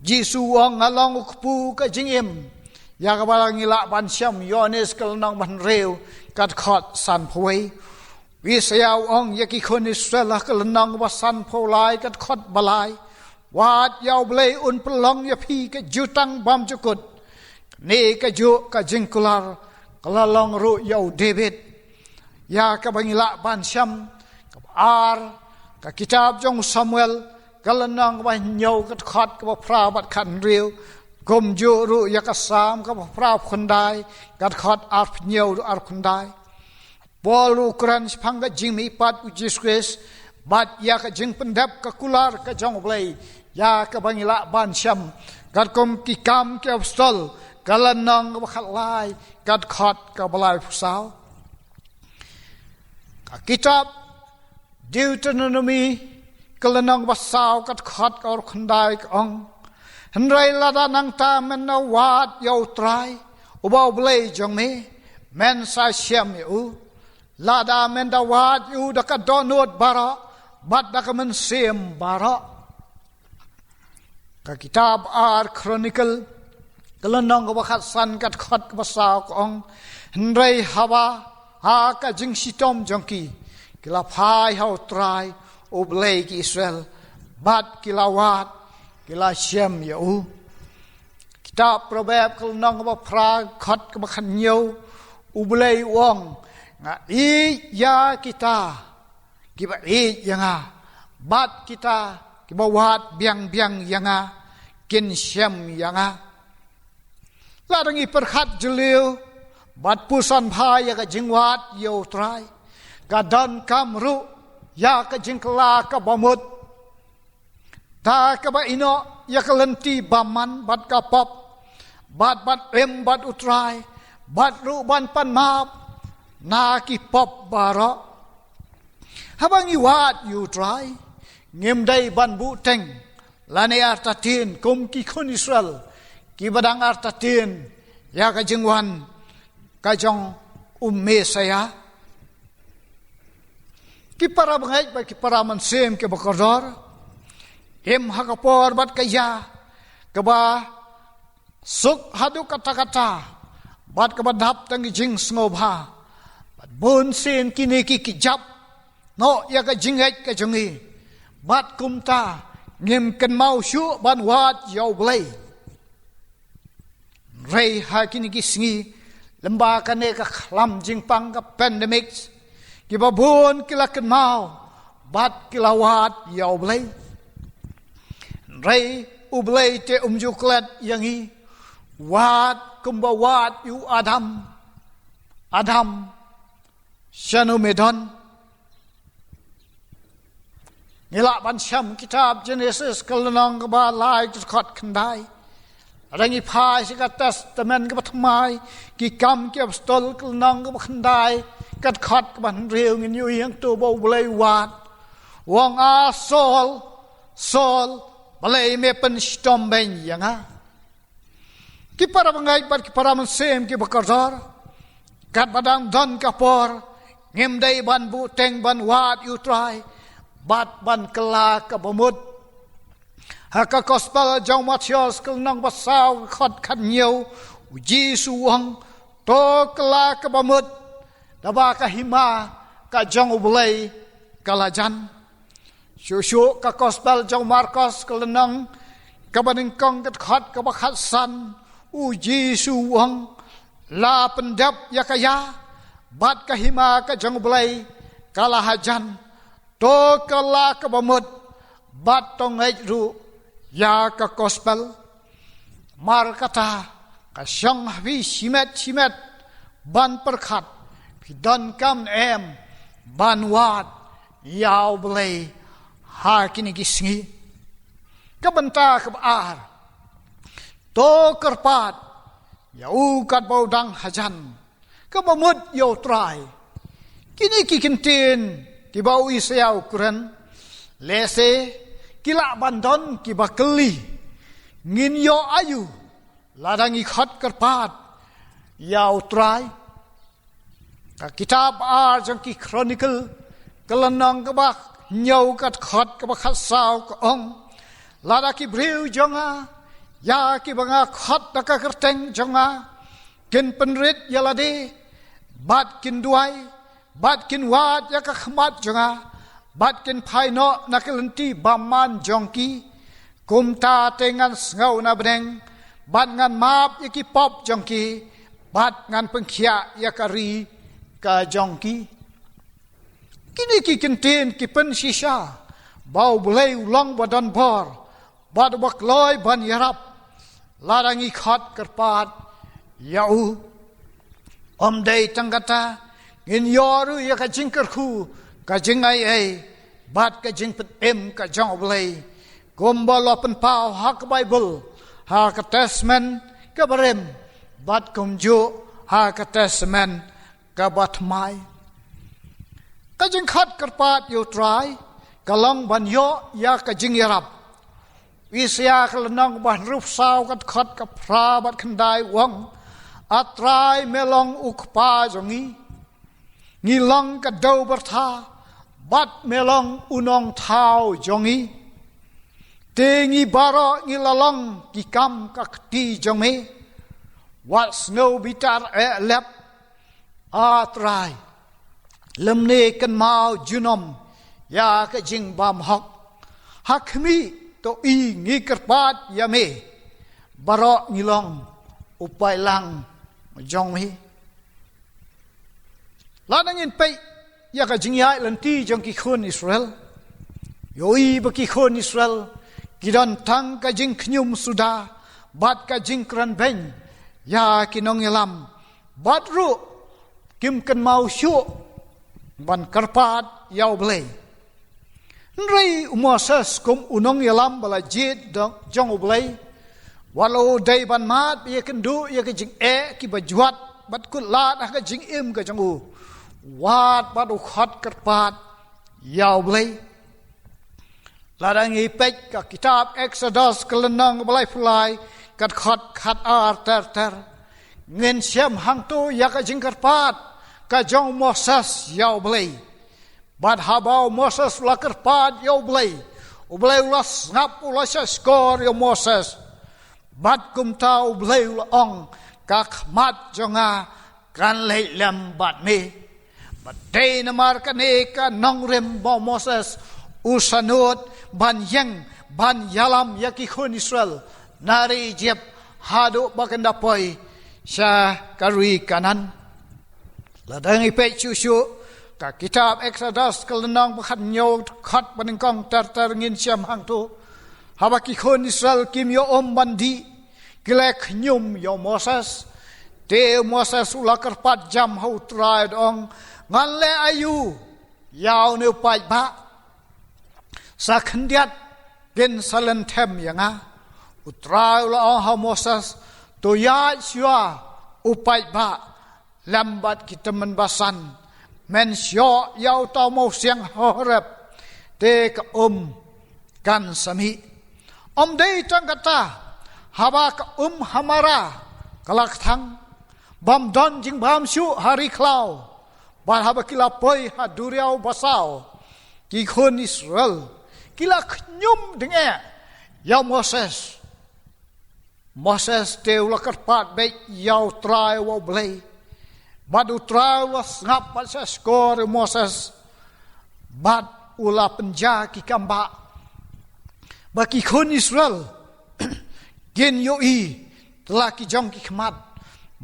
Jisu u ong, nga long u kpu ka jingim, ïa kaba ngi lah ban shem Ïoannis ka lynnong ba hynriew, ka dkhot sanphew wei. Isaiah u ong ïa ki khun Israel ha ka lynnong ba sanphew lai, ka dkhot ba lai, wad ïa U Blei, un pynlong ïa phi ka jutang bymjukut. Kane kajuh ka jingkular ka la long ruh ïa u David. Ïa kaba ngi lah ban shem kaba ar, ka kitab jong u Samuel, ka lynnong kaba hynñiew, ka dkhot kaba phra bad khathynriew. Kumjuh ruh ïa ka Salm kaba phraphew khyndai, ka dkhot arphew hynñiew, arphew khyndai. Paul ruh u kren shaphang ka jingmihpat U Jisu Khrist bad ïa ka jingpyndep ka kular ka jong U Blei, ïa kaba ngi lah ban shem katkum Ki Kam ki Apostol, ka lynnong kaba khatlai, ka dkhot kaba laiphew saw. Ka kitab Deuteronomi, ka lynnong ba saw, ka dkhot kaba arphew khyndai, ka ong, hynrei lada nangta men da wad ïa U Trai, uba U Blei jong me, men sa shem ïa u. Lada men da wad ïa u da ka dohnud baroh bad da ka mynsiem baroh. Ka kitab ar Chronicle, ka lynnong kaba khatsan, ka dkhot kaba saw, ka ong, hynrei haba ha ka jingshitom jong ki, ki la phai ha U Trai U Blei ki Israel, bad ki la wad ki la shem ïa u. Kitab Proverb ka lynnong kaba phra, dkhot kaba khathynñiew, U Blei u ong, nga ïeit ïa kita kiba ïeit ïa nga, bad kita kiba wad biang biang ïa nga kin shem ïa nga. Lada ngi pyrkhat jylliew bad puson bha ïa ka jingwad ïa U Trai, ka donkam ruh ïa ka jingkylla kaba mut, da kaba ïehnoh ïa ka lynti bymman bad ka pop, bad ban im bad U Trai, bad ruh ban pan map na ki pop baroh. Haba ngi wad ïa U Trai, ngim dei ban buhteng lane artatien kum ki khun Israel kiba dang artatien ïa ka jingwan ka jong u Messaïah. Ki para bangeit bad ki para mynsiem kiba kordor, im ha ka por bad ka ïa kaba suk haduh katta katta bad kaba dap tang ki jingsngewbha, bad bun sien kine ki, ki jop noh ïa ka jingngeit ka jong ngi, bad kumta ngim kynmaw shuh ban wad ïa U Blei. Hynrei ha kine ki sngi, lyngba kane ka khlam jingpang ka pandemic, kiba bun ki la kynmaw bad ki la wad ïa U Blei. Hynrei U Blei te um ju klet ïa ngi, wad kumba wad ïa u Adam. Adam, shano me don? Ngi lah ban shem kitab Genesis ka lynnong kaba lai, ka dkhot khyndai. Lada ngi phai sha ka Testament kaba thymmai, Ki Kam ki Apostol ka lynnong kaba khyndai, ka dkhot kaba hynriew, ngin ïohi hangto ba U Blei u wad, u ong, A Saul, Saul, balei me pynshitom beiñ ïa nga? Ki para bangeit bad ki para mynsiem kiba kordor, katba dang don ka por, ngim dei ban buhteng ban wad ïa U Trai bad ban kylla kaba mut. Ha ka Gospel jong u Mathaios ka lynnong ba saw, ka dkhot khathynñiew, U Jisu u ong, to kylla kaba mut, naba ka hima ka jong U Blei ka la jan. Shuh shuh ka Gospel jong u Markos ka lynnong kaba nyngkong, ka dkhot kaba khatsan, U Jisu u ong, la pyndep ïa ka ïa, bad ka hima ka jong U Blei ka la hajan. To kylla kaba mut bad to ngeit ruh ïa ka Gospel. Namar kata, ka shong ha phi shimet shimet ban pyrkhat, phi donkam ne em ban wad ïa U Blei ha kine ki sngi? Ka bynta kaba ar, to kyrpad ïa u katba u dang hajan, kaba mut ïa U Trai. Kine ki kyntien kiba u Isaïah u kren, lehse ki lah ban don kiba kylli, ngin ïoh aïu lada ngi khot kyrpad ïa U Trai? Ka kitab ar jong ki Chronicle, ka lynnong kaba hynñiew, ka dkhot kaba khatsaw, ka ong, lada ki briew jong nga, ïa kiba nga khot da ka kyrteng jong nga, kin pynrit ïa lade, bad kin duwai, bad kin wad ïa ka khmat jong nga, bad kin phai noh na ka lynti bymman jong ki, kumta te ngan sngew na bneng, bad ngan map ïa ki pop jong ki, bad ngan pynkhiah ïa ka ri ka jong ki. Kine ki kyntien ki pynshisha ba U Blei u long ba don bor, bad uba kloi ban ïarap, lada ngi khot kyrpad ïa u. Ym dei tang kata, ngin ïoh ruh ïa ka jingkyrkhu, ka jingai ei, bad ka jingpynim ka jong U Blei, kumba la pynpaw ha ka Baibl, ha ka Testament kaba rim, bad kumjuh ha ka Testament kaba thymmai. Ka jingkhot kyrpad ïa U Trai ka long ban ïoh ïa ka jingïarap. Isaïah ka lynnong ba hynriewphew saw, ka dkhot ka phra bad khyndai, u ong, A Trai, me long U Kpa jong ngi. Ngi long ka dew byrtha, bad me long U Nongthaw jong ngi. Te ngi baroh ngi la long ki kam ka kti jong me. Wat sngewbitar eh lep, A Trai, lymne kynmaw junom ïa ka jingbymhok. Ha khmih, to i ngi kyrpad ïa me, baroh ngi long u paidlang jong me. Lada ngin peit ïa ka jingïaid lynti jong ki khun Israel, ïohi ba ki khun Israel ki don tang ka jingkhñium suda bad ka jingkren beiñ ïa ki nongïalam, bad ruh kim kynmaw shuh ban kyrpad ïa U Blei. Hynrei u Moses kum u nongïalam ba la jied jong U Blei, wat la u dei ban mad ba ïakynduh ïa ka jingeh kiba jwat bad kut lad ha ka jingim ka jong u, wat bad u khot kyrpad ïa U Blei. Lada ngi peit ka kitab Exodus ka lynnong ba laiphew lai, ka dkhot khatar ter ter, ngin shem hangto ïa ka jingkyrpad ka jong u Moses ïa U Blei. Bad haba u Moses u la kyrpad ïa U Blei, U Blei u la sngap, u la shahshkor ïa u Moses. Bad kumta U Blei u la ong, ka khmat jong nga kan leit lem bad me. Bad dei namar kane ka nongrim ba u Moses u sahnud ban ïeng ban ïalam ïa ki khun Israel na ri Ijipt haduh ba kan da poi sha ka ri Kanaan. Lada ngi peit shuh shuh ka kitab Exodus ka lynnong ba khathynñiew, dkhot ba nyngkong ter ter, ngin shem hangto, haba ki khun Israel kim ïoh um ban dih, ki la khñium ïa u Moses. Te u Moses u la kyrpad jam ha U Trai, u ong, ngan leh aïu ïa une u paidbah? Sa khyndiat kin sa lynthem ïa nga. U Trai u la ong ha u Moses, to ïaid shuwa u paidbah lem bad ki tymmen basan. Men shoh ïa uta u mawsiang ha Horeb, te ka um kan sa mih. Ym dei tang kata, haba ka um ha Mara ka la kthang, bym don jingbam shuh ha ri khlaw. Bad haba ki la poi ha duriaw basaw, ki khun Israel ki la khñium ding eh ïa u Moses. Moses te u la kyrpad beit ïa U Trai, ïa U Blei. Bad U Trai u la sngap bad shahshkor ïa u Moses. Bad u la pynjah ki kambah ba ki khun Israel kin ïohi tla ki jong ki khmat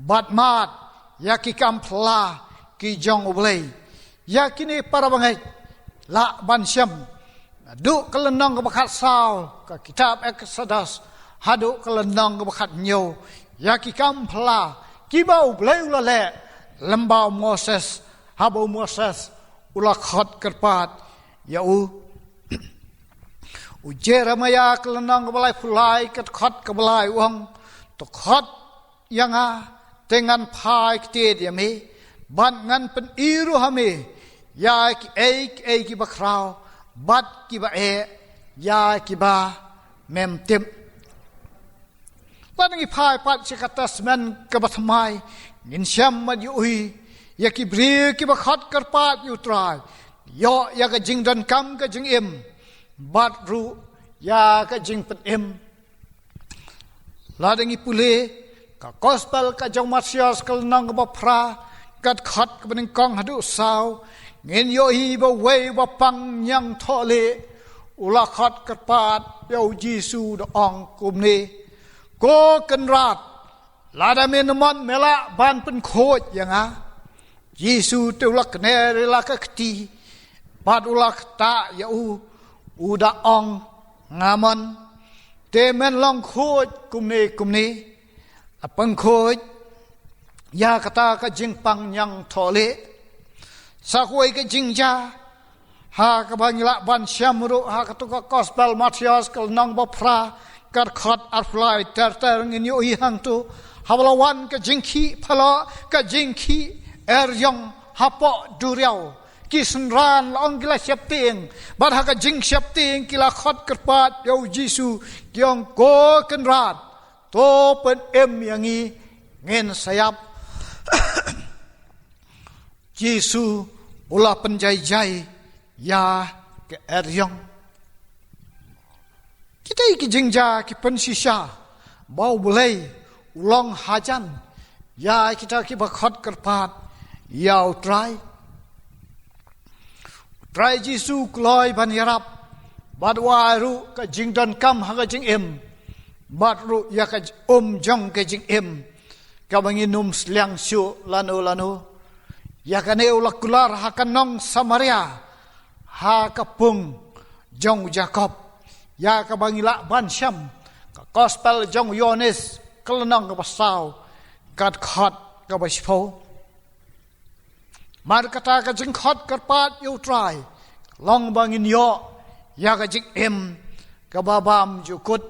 bad mad ïa ki kam phylla ki jong U Blei. Ïa kine para bangeit, lah ban shem naduh ka lynnong kaba khatsaw ka kitab Exodus haduh ka lynnong kaba khathynñiew, ïa ki kam phylla kiba U Blei u la leh lem bad u Moses, haba u Moses u la khot kyrpad ïa u. U Jeremiah ka lynnong kaba laiphew lai, ka dkhot kaba lai, u ong, to khot ïa nga, te ngan phai ktied ïa me, bad ngan pyni ruh ha me ïa kiei kiei kiba khraw bad kiba eh, ïa kiba mem tip. Lada ngi phai pat sha ka Testament kaba thymmai, ngin shem bad ïohi ïa ki briew kiba khot kyrpad ïa U Trai, ïoh ïa ka jingdonkam ka jingim bad ruh ïa ka jingpynim. Lada ngi pule ka Gospel ka jong u Mathaios ka lynnong kaba phra, ka dkhot kaba nyngkong haduh saw, ngin ïohi ba uwei uba pang ñiangthohlieh u la khot kyrpad ïa U Jisu, da ong kumne, Ko Kynrad, lada me mon, me lah ban pynkhuid ïa nga. Jisu te u la kner ïa la ka kti bad u la ktah ïa u, u da ong, nga mon, te men long khuid kumne kumne. La pynkhuid ïa kata ka jingpang ñiangthohlieh. Sa kawei ka jingjia ha kaba ngi lah ban shem ruh ha kato ka Gospel Mathaios ka lynnong ba phra, ka dkhot arphew lai ter ter, ngin ïohi hangto, haba la wan ka jingkhih phylla, ka jingkhih eriong hapoh duriaw, ki synran la ong ki la sheptieng, bad ha ka jingsheptieng ki la khot kyrpad ïa U Jisu, ki ong, Ko Kynrad, to pynim ïa ngi, ngin sa ïap. Jisu u la pynjai jai ïa ka eriong. Kita ki jingjia ki pynshisha ba U Blei u long hajan ïa kita kiba khot kyrpad ïa U Trai. U Trai Jisu u kloi ban ïarap Bad u ai ruh ka jingdonkam ha ka jingim, bad ruh ïa ka um jong ka jingim, kaba ngin ym sliang shuh lano lano. Ïa kane u la kular ha ka nong Samaria, ha ka pung jong u Jakob. Ïa kaba ngi lah ban shem, ka gospel jong u Ïoannis, ka lynnong kaba saw, ka dkhot kaba shiphew. Namar kata ka jingkhot kyrpad ïa u Trai, long ba ngin ïoh ïa ka jingim kaba bymjukut.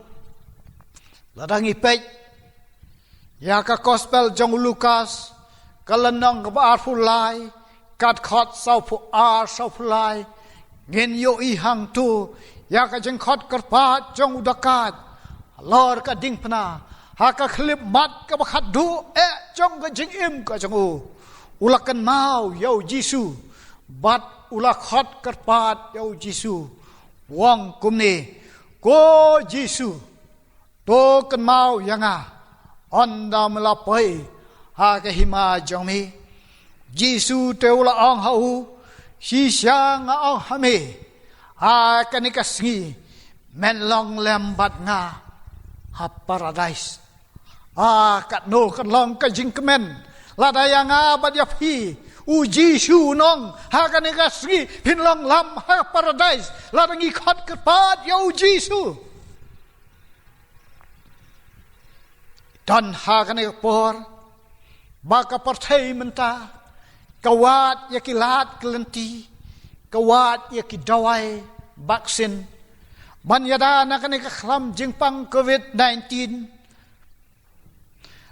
Lada ngi peit ïa ka gospel jong u Lukas, ka lynnong kaba arphew lai, ka dkhot sawphew ar, sawphew lai, ngin ïohi hangto ïa ka jingkhot kyrpad jong u dakait halor ka diengphna, ha ka khyllipmat kaba khatduh eh jong ka jingim ka jong u. U la kynmaw ïa u Jisu, bad u la khot kyrpad ïa u Jisu, u ong kumne: Ko Jisu, to kynmaw ïa nga ynda me la poi ha ka hima jong me. Jisu te u la ong ha u: Shisha nga ong ha me, ha kane ka sngi men long lem bad nga ha Paradais. Ah, katno kan long ka jingkmen lada ïa nga bad ïa phi u Jisu u ong, ha kane ka sngi phin long lem ha Paradais, lada ngi khot kyrpad ïa u Jisu. Don ha kane ka por ba ka pyrthei mynta ka wad ïa ki lad ki lynti, ka wad ïa ki dawai vaksin ban ïada na kane ka khlam jingpang covid nineteen.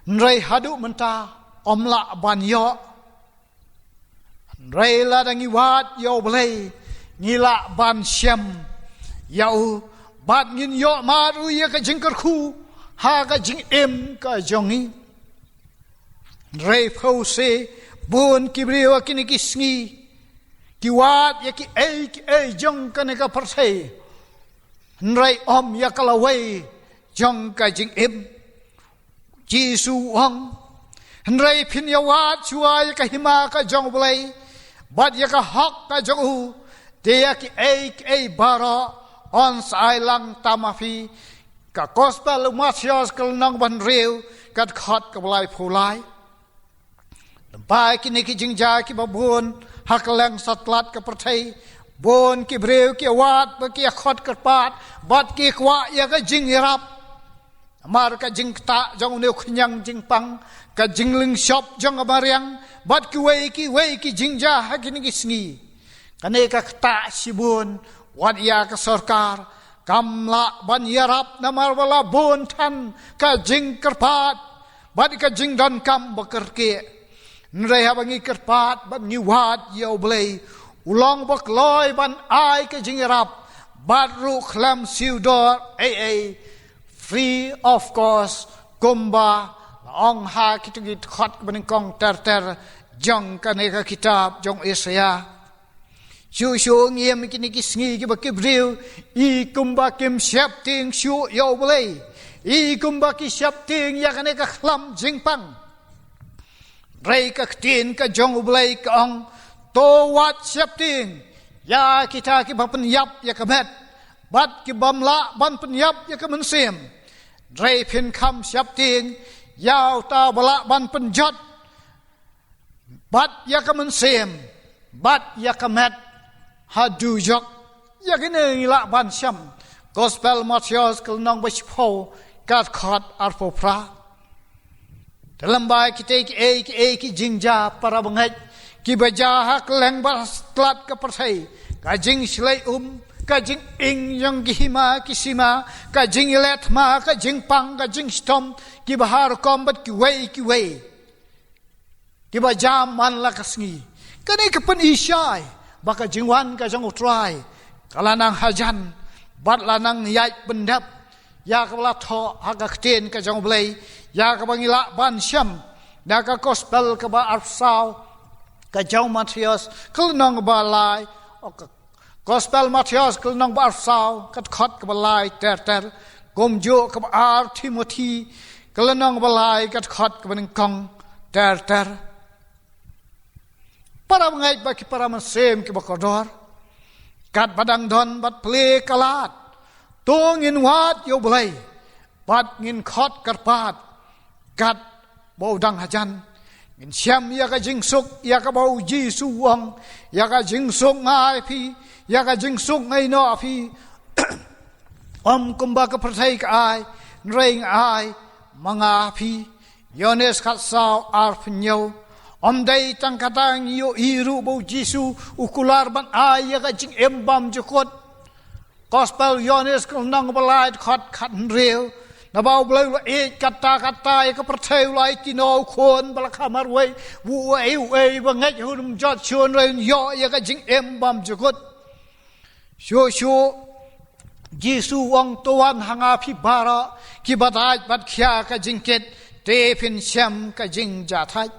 Hynrei haduh mynta ym lah ban ïoh. Hynrei lada ngi wad ïa u Blei, ngi lah ban shem ïa u, bad ngin ïoh mad ruh ïa ka jingkyrkhu ha ka jingim ka jong ngi. Hynrei phew se bun ki briew ha kine ki sngi ki wad ïa kiei kiei jong kane ka pyrthei, hynrei ym ïa ka lawei jong ka jingim. Jisu u ong: Hynrei phin ïa wad shuwa ïa ka hima ka jong u Blei bad ïa ka hok ka jong u, te ïa kiei kiei baroh yn sa ai lang tam ha phi. Ka gospel u Mathaios ka lynnong ba hynriew, ka dkhot kaba laiphew lai. Lympat kine ki jingjia kiba bun ha kylleng satlak ka pyrthei, bun ki briew ki wad bad ki khot kyrpad bad ki kwah ïa ka jingïarap. Namar ka jingktah jong une u khñiang jingpang, ka jinglynshop jong ka mariang, bad kiwei kiwei ki jingjia ha kine ki sngi. Kane ka ktah shibun, wat ïa ka sorkar kam lah ban ïarap namar ba la bun than ka jingkyrpad bad ka jingdonkam ba kyrkieh. Hynrei haba ngi kyrpad bad ngi wad ïa u Blei, u long ba kloi ban ai ka jingïarap bad ruh khlem siew dor ei ei, free of cost, kumba la ong ha kito ki dkhot ba nyngkong ter ter jong kane ka kitab jong Isaïah. Shuh shuh ngi ïa kine ki sngi kiba ki briew i kumba kim sheptieng shuh ïa u Blei, i kumba ki sheptieng ïa kane ka khlam jingpang. Hynrei ka ktien ka jong u Blei ka ong: To wat sheptieng ïa kita kiba pynïap ïa ka met bad kibym lah ban pynïap ïa ka mynsiem. Hynrei phin kham sheptieng ïa uta ba lah ban pynjot bad ïa ka mynsiem bad ïa ka met ha dujok. Ïa kine ngi lah ban shem Gospel Mathaios ka lynnong ba shiphew, ka dkhot arphew phra. Te lympat kito kiei kiei ki jingjia para bangeit kiba jia ha kylleng ba satlak ka pyrthei, ka jingshlei um, ka jinging jong ki hima ki sima, ka jingïaleh thma, ka jingpang, ka jingshitom, kiba ha rukom bad kiwei kiwei kiba jia man la ka sngi. Kane ka pyni shai ba ka jingwan ka jong u Trai ka la nang hajan bad la nang ïaid pyndep. Ïa kaba la thoh ha ka ktien ka jong u Blei, ïa kaba ngi lah ban shem na ka Gospel kaba arphew saw ka jong u Mathaios, ka lynnong ba lai, o ka Gospel Mathaios ka lynnong ba arphew saw, ka dkhot kaba lai ter ter. Kumjuh kaba ar Timothi ka lynnong ba lai, ka dkhot kaba nyngkong ter ter. Para bangeit bad ki para mynsiem kiba kordor, Katba dang don bad plie ka lad, to ngin wad ïa U Blei bad ngin khot kyrpad katba u dang hajan. Ngin shem ïa ka jingsuk, ïa kaba U Jisu u ong, ïa ka jingsuk nga ai phi, ïa ka jingsuk nga ïehnoh ïa phi. Ym kumba ka pyrthei ka ai, hynrei nga ai ma nga ha phi. Ïoannis khatsaw, arphew hynñiew. Ym dei tang kata, ngi ïohi ruh ba U Jisu u kular ban ai ïa ka jingim bymjukut. Gospel Ïoannis ka lynnong ba lai, dkhot khathynriew. Naba U Blei u la ïeit katta katta ïa ka pyrthei, u la aiti noh u Khun ba la kha marwei, ba uei uei ba ngeit ha u um jot shuh, hynrei un ïoh ïa ka jingim bymjukut. Shuh shuh U Jisu u ong, to wan ha nga phi baroh kiba thait bad khia ka jingkit, te phin shem ka jingjahthait.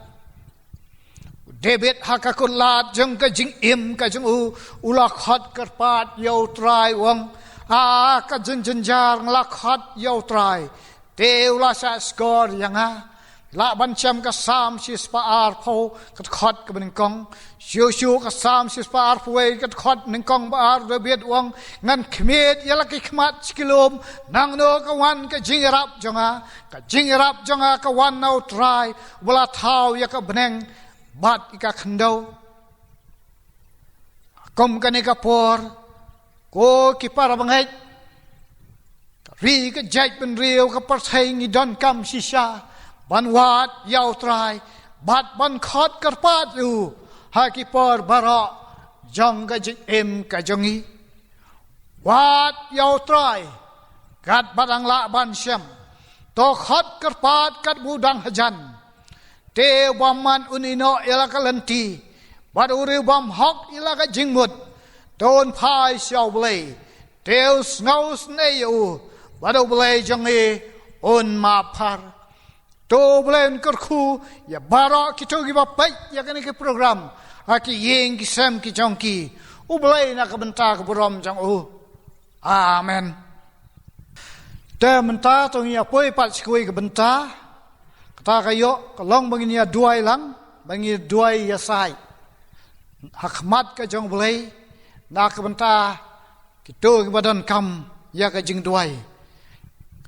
U David ha ka kutlad jong ka jingim ka jong u, u la khot kyrpad ïa U Trai, u ong, ha ka jingjynjar nga la khot ïa U Trai, te u la shah shkor ïa nga. Lah ban shem ka Salm shispah arphew, ka dkhot kaba nyngkong. Shuh shuh ka Salm shispah arphew wei, ka dkhot nyngkong bad ar, U David u ong, ngan khmied ïa la ki khmat sha ki lum, nangno ka wan ka jingïarap jong nga? Ka jingïarap jong nga ka wan na U Trai, uba la thaw ïa ka bneng bad ïa ka khyndew. Kum kane ka por, ko ki para bangeit, ka ri ka jaitbynriew, ka pyrthei, ngi donkam shisha ban wad ïa U Trai bad ban khot kyrpad ïa u ha ki por baroh jong ka jingim ka jong ngi. Wad ïa U Trai katba dang lah ban shem. To khot kyrpad katba u dang hajan. Te u bymman un ïehnoh ïa la ka lynti, bad u riewbymhok ïa la ka jingmut. To un phai sha U Blei, te un sngewsynei ïa u, bad U Blei jong ngi un map bha. To U Blei un kyrkhu ïa baroh kito kiba peit ïa kane ka program ha ki ïing ki sem ki jong ki, U Blei na ka bynta ka burom jong u. Amen. Te mynta to ngin ïa poi pat sha kawei ka bynta. Kata ka ïoh ka long ba ngin ïa duwai lang, ba ngin ïa duwai ïasaid ha khmat ka jong U Blei na ka bynta kito kiba donkam ïa ka jingduwai.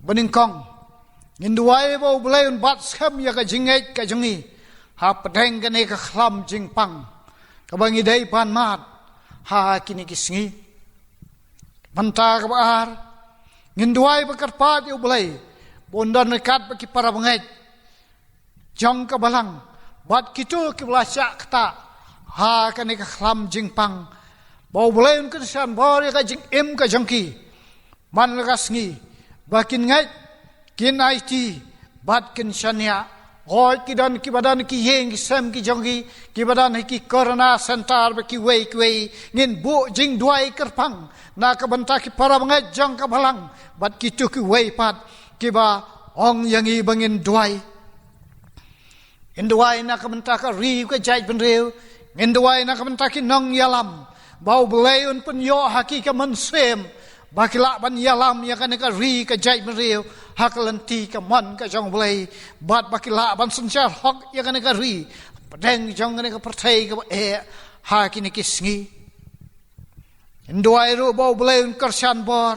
Ba nyngkong, ngin duwai ba U Blei un bat skhem ïa ka jingngeit ka jong ngi hapdeng kane ka khlam jingpang kaba ngi dei ban mad ha kine ki sngi. Bynta kaba ar, ngin duwai ba kyrpad ïa U Blei ba un don ryngkat bad ki para bangeit jong ka balang bad kito kiba la shah ktah ha kane ka khlam jingpang, ba U Blei un kyrshan bor ïa ka jingim ka jong ki man la ka sngi, ba kin ngeit, kin aiti bad kin shaniah. Hooid, ki don kiba don ki ïing ki sem ki jong ki, kiba don ha ki corona center bad kiwei kiwei, ngin buh jingduwai kyrpang na ka bynta ki para bangeit jong ka balang bad kito kiwei pat kiba ong ïa ngi ba ngin duwai. Ngin duwai na ka bynta ka ri ka jaitbynriew. Ngin duwai na ka bynta ki nongïalam, ba U Blei un pynïoh ha ki ka mynsiem ba ki lah ban ïalam ïa kane ka ri ka jaitbynriew ha ka lynti kamon ka jong U Blei, bad ba ki lah ban synshar hok ïa kane ka ri hapdeng jong kane ka pyrthei kaba eh ha kine ki sngi. Ngin duwai ruh ba U Blei un kyrshan bor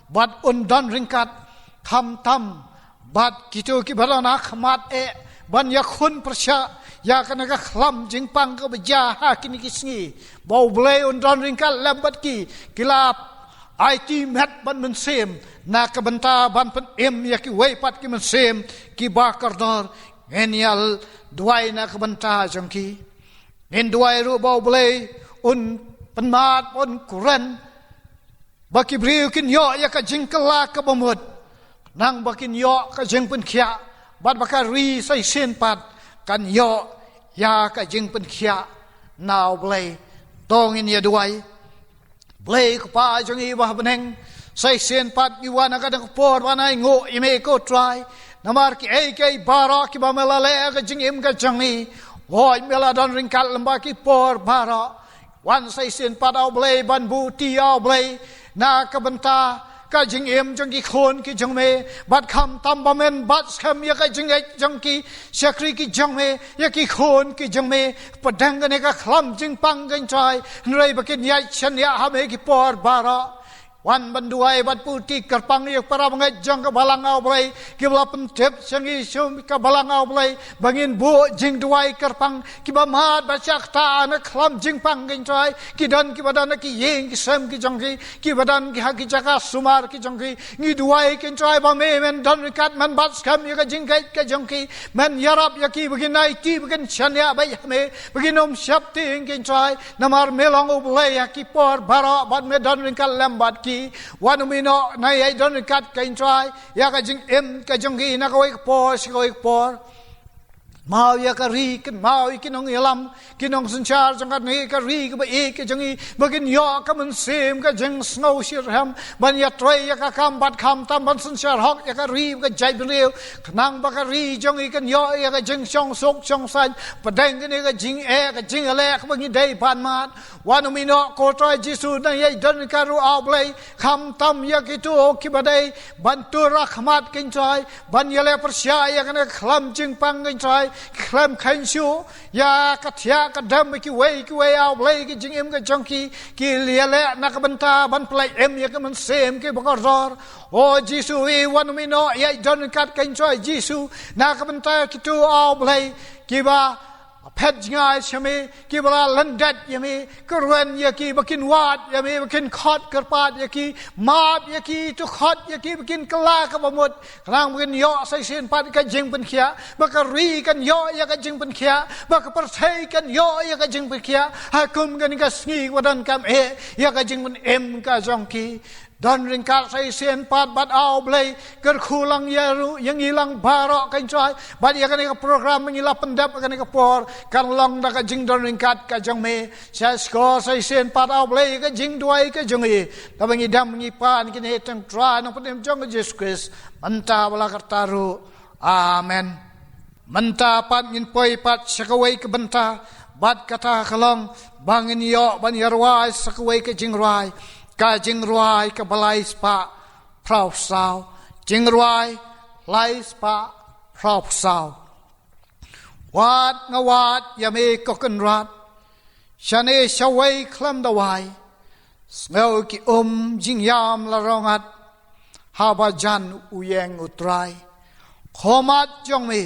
bad un don ryngkat, khamtam bad kito kiba don ha khmat eh ban ïakhun pyrshah ïa kane ka khlam jingpang kaba jia ha kine ki sngi, ba U Blei un don ryngkat lem bad ki, ki la aiti met bad mynsiem na ka bynta ban pynim ïa kiwei pat ki mynsiem kiba kordor. Ngin ïa duwai na ka bynta jong ki. Ngin duwai ruh ba U Blei un pynmad, un kren, ba ki briew kin ïoh ïa ka jingkylla kaba mut, nang ba kin ïoh ka jingpynkhiah, bad ba ka ri sa shisien pat kan ïoh ïa ka jingpynkhiah na U Blei. To ngin ïa duwai. Blei Kpa jong ngi ba ha bneng, sa shisien pat ngi wan ha kane ka por ban ainguh ïa me ko Trai namar kiei kiei baroh kiba me la leh ha ka jingim ka jong ngi. Hooid, me la don ryngkat lem bad ki por baroh. Wan sa shisien pat, A Blei, ban buh ïa U Blei na ka bynta ka jingim jong ki khun ki jong me, bad khamtam ba men bat skhem ïa ka jingngeit jong ki shakri ki jong me, ïa ki khun ki jong me, pdeng kane ka khlam jingpang, ko Trai, hynrei ba kin ïaid shaniah ha me ki por baroh. Wan ban duwai bad pyrkhat kyrpang ïa para bangeit jong ka balang, A Blei, kiba la pyntip sha ngi sha ka balang, A Blei, ba ngin buh jingduwai kyrpang, kiba mad ba shah kata na khlam jingpang, ko Trai, ki don kiba don ha ki ïing ki sem ki jong ki, kiba don ki ha ki jaka sumar ki jong ki, ngi duwai, ko Trai, ba me men don ryngkat, men bat skhem ïa ka jingngeit ka jong ki, men ïarap ïa ki ba kin aiti, ba kin shaniah beit ha me, ba kin ym sheptieng, ko Trai, namar me long U Blei ha ki por baroh, bad me don ryngkat lem bad ki. Wan, U Mynsiem, nang ïai don ryngkat, ko Trai, ïa ka jingim ka jong ki na kawei ka por sha kawei ka por. Kynmaw ïa ka ri, kynmaw ïa ki nongïalam, ki nongsynshar jong kane ka ri kaba ïeit ka jong ngi, ba kin ïoh ka mynsiem ka jingsngewsih rhem ban ïatrei ïa ka kam bad khamtam ban synshar hok ïa ka ri bad ka jaitbynriew, khnang ba ka ri jong ngi kan ïoh ïa ka jingshong suk shong saiñ, pdeng kane ka jingeh ka jingïaleh kaba ngi dei ban mad. Wan, U Mynsiem, ko Trai Jisu, nang ïai don ryngkat ruh, A Blei, khamtam ïa kito kiba dei ban tur ha khmat, ko Trai, ban ïaleh pyrshah ïa kane ka khlam jingpang, ko Trai, khlem kheiñ shuh ïa ka thiah ka dem kiwei kiwei, A Blei, ka jingim ka jong ki, ki ïaleh na ka bynta ban pynlait im ïa ka mynsiem kiba kordor. O Jisu, ïa wan, U Mynsiem, ïai don ryngkat, ko Trai Jisu, na ka bynta kito, A Blei, kiba phet jngai sha me, kiba la lyndet ïa me, kyrwen ïa ki, ba kin wad ïa me, ba kin khot kyrpad ïa ki, map ïa ki, to khot ïa ki, ba kin kylla kaba mut, khnang ba kin ïoh sa shisien pat ka jingpynkhiah, ba ka ri kan ïoh ïa ka jingpynkhiah, ba ka pyrthei kan ïoh ïa ka jingpynkhiah, ha kum kane ka sngi kaba donkam eh ïa ka jingpynim ka jong ki. Don ryngkat sa shisien pat bad, A Blei, kyrkhu lang ïa ruh ïa ngi lang baroh, ko Trai, bad ïa kane ka program ba ngi la pyndep ha kane ka por, kan long da ka jingdon ryngkat ka jong me. Sngewsih sa shisien pat, A Blei, ka jingduwai ka jong ngi, kaba ngi dang ngi pan kine ha ka kyrteng Trai Nongpynim jong ngi Jisu Khrist, mynta bad la karta ruh. Amen. Mynta pat ngin poi pat sha kawei ka bynta, bad kata ka long ba ngin ïoh ban ïa rwai sa kawei ka jingrwai, ka jingrwai kaba lai spah phra phew saw. Jingrwai lai spah phra phew saw. Wad nga wad ïa me, ko Kynrad, shane shawei khlem da wai. Sngew ki um jingïam la rong at, haba jan u ïeng U Trai. Khmat jong me,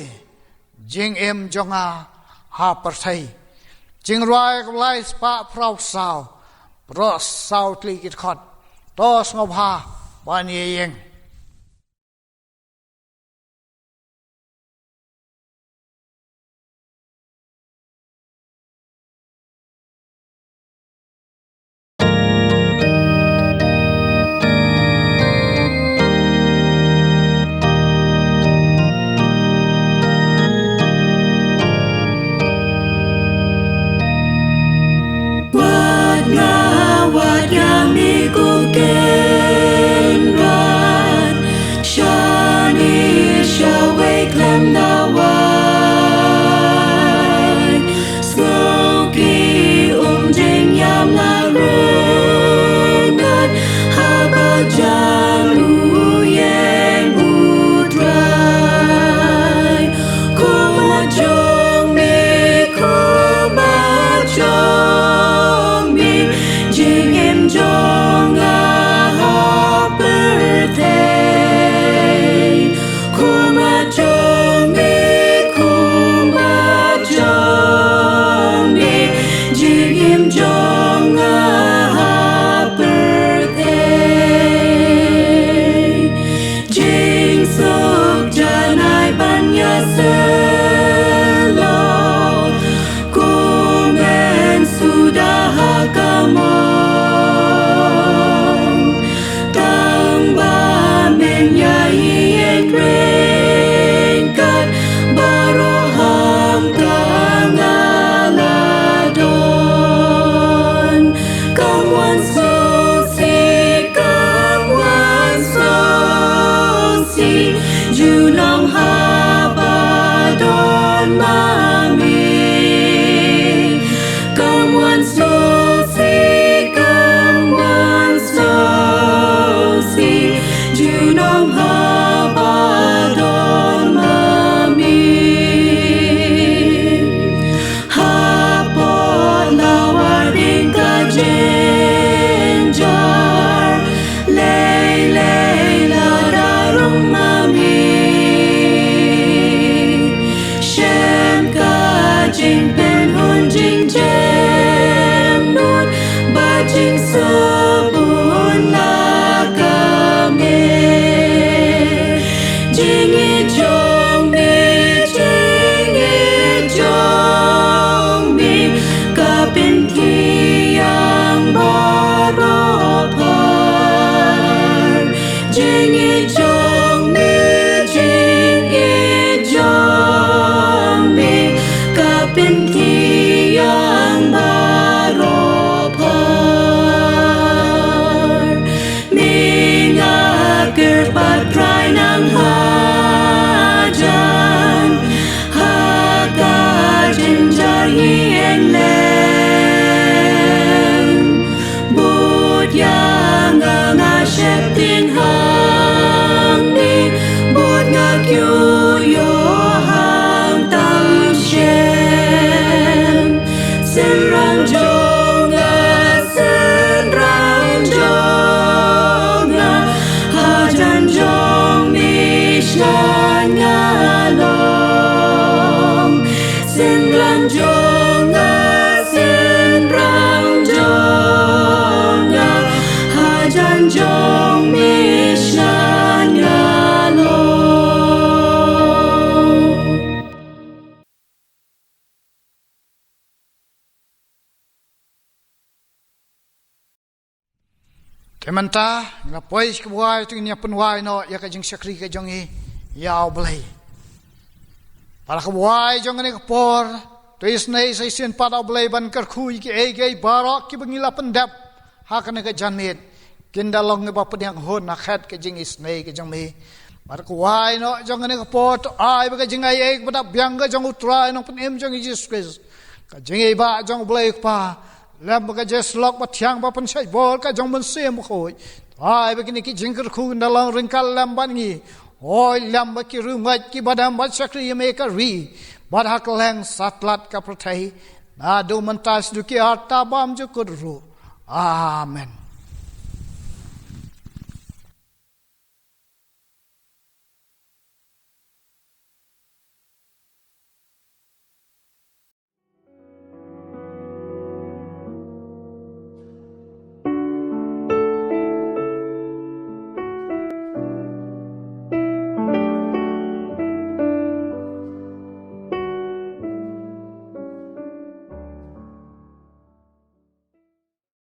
jingim jong nga ha pyrthei. Jingrwai kaba lai spah phra phew saw. Baroh saw tylli ki dkhot. To sngewbha ban ïeng. Wat nga, wat ïa me, ko Kynrad. Te mynta ngi la poi sha kaba wai, te ngin ïa pynwai noh ïa ka jingshakri ka jong ngi ïa U Blei. Bad ha kaba wai jong kane ka por, to isynei sa shisien pat, ah Blei, ban kyrkhu ïa kiei kiei baroh kiba ngi la pyndep ha kane ka janmiet, kin da long kiba pdiang hun ha khet ka jingisynei ka jong me. Bad ka wai noh jong kane ka por, to ai ba ka jingaiei kaba dap biang ka jong U Trai Nongpynim jong ngi Jisu Khrist, ka jingïeibah jong U Blei Kpa, lem bad ka jingïasyllok bathiang ba pynshait bor ka jong U Mynsiem Bakhuid, to ai ba kine ki jingkyrkhu kin da long ryngkat lem bad ngi, hoi lem bad ki riewngeit kiba dem bad shakri ïa me ha ka ri bad ha kylleng satlak ka pyrthei, naduh mynta shaduh ki arta bymjukut ruh. Amen.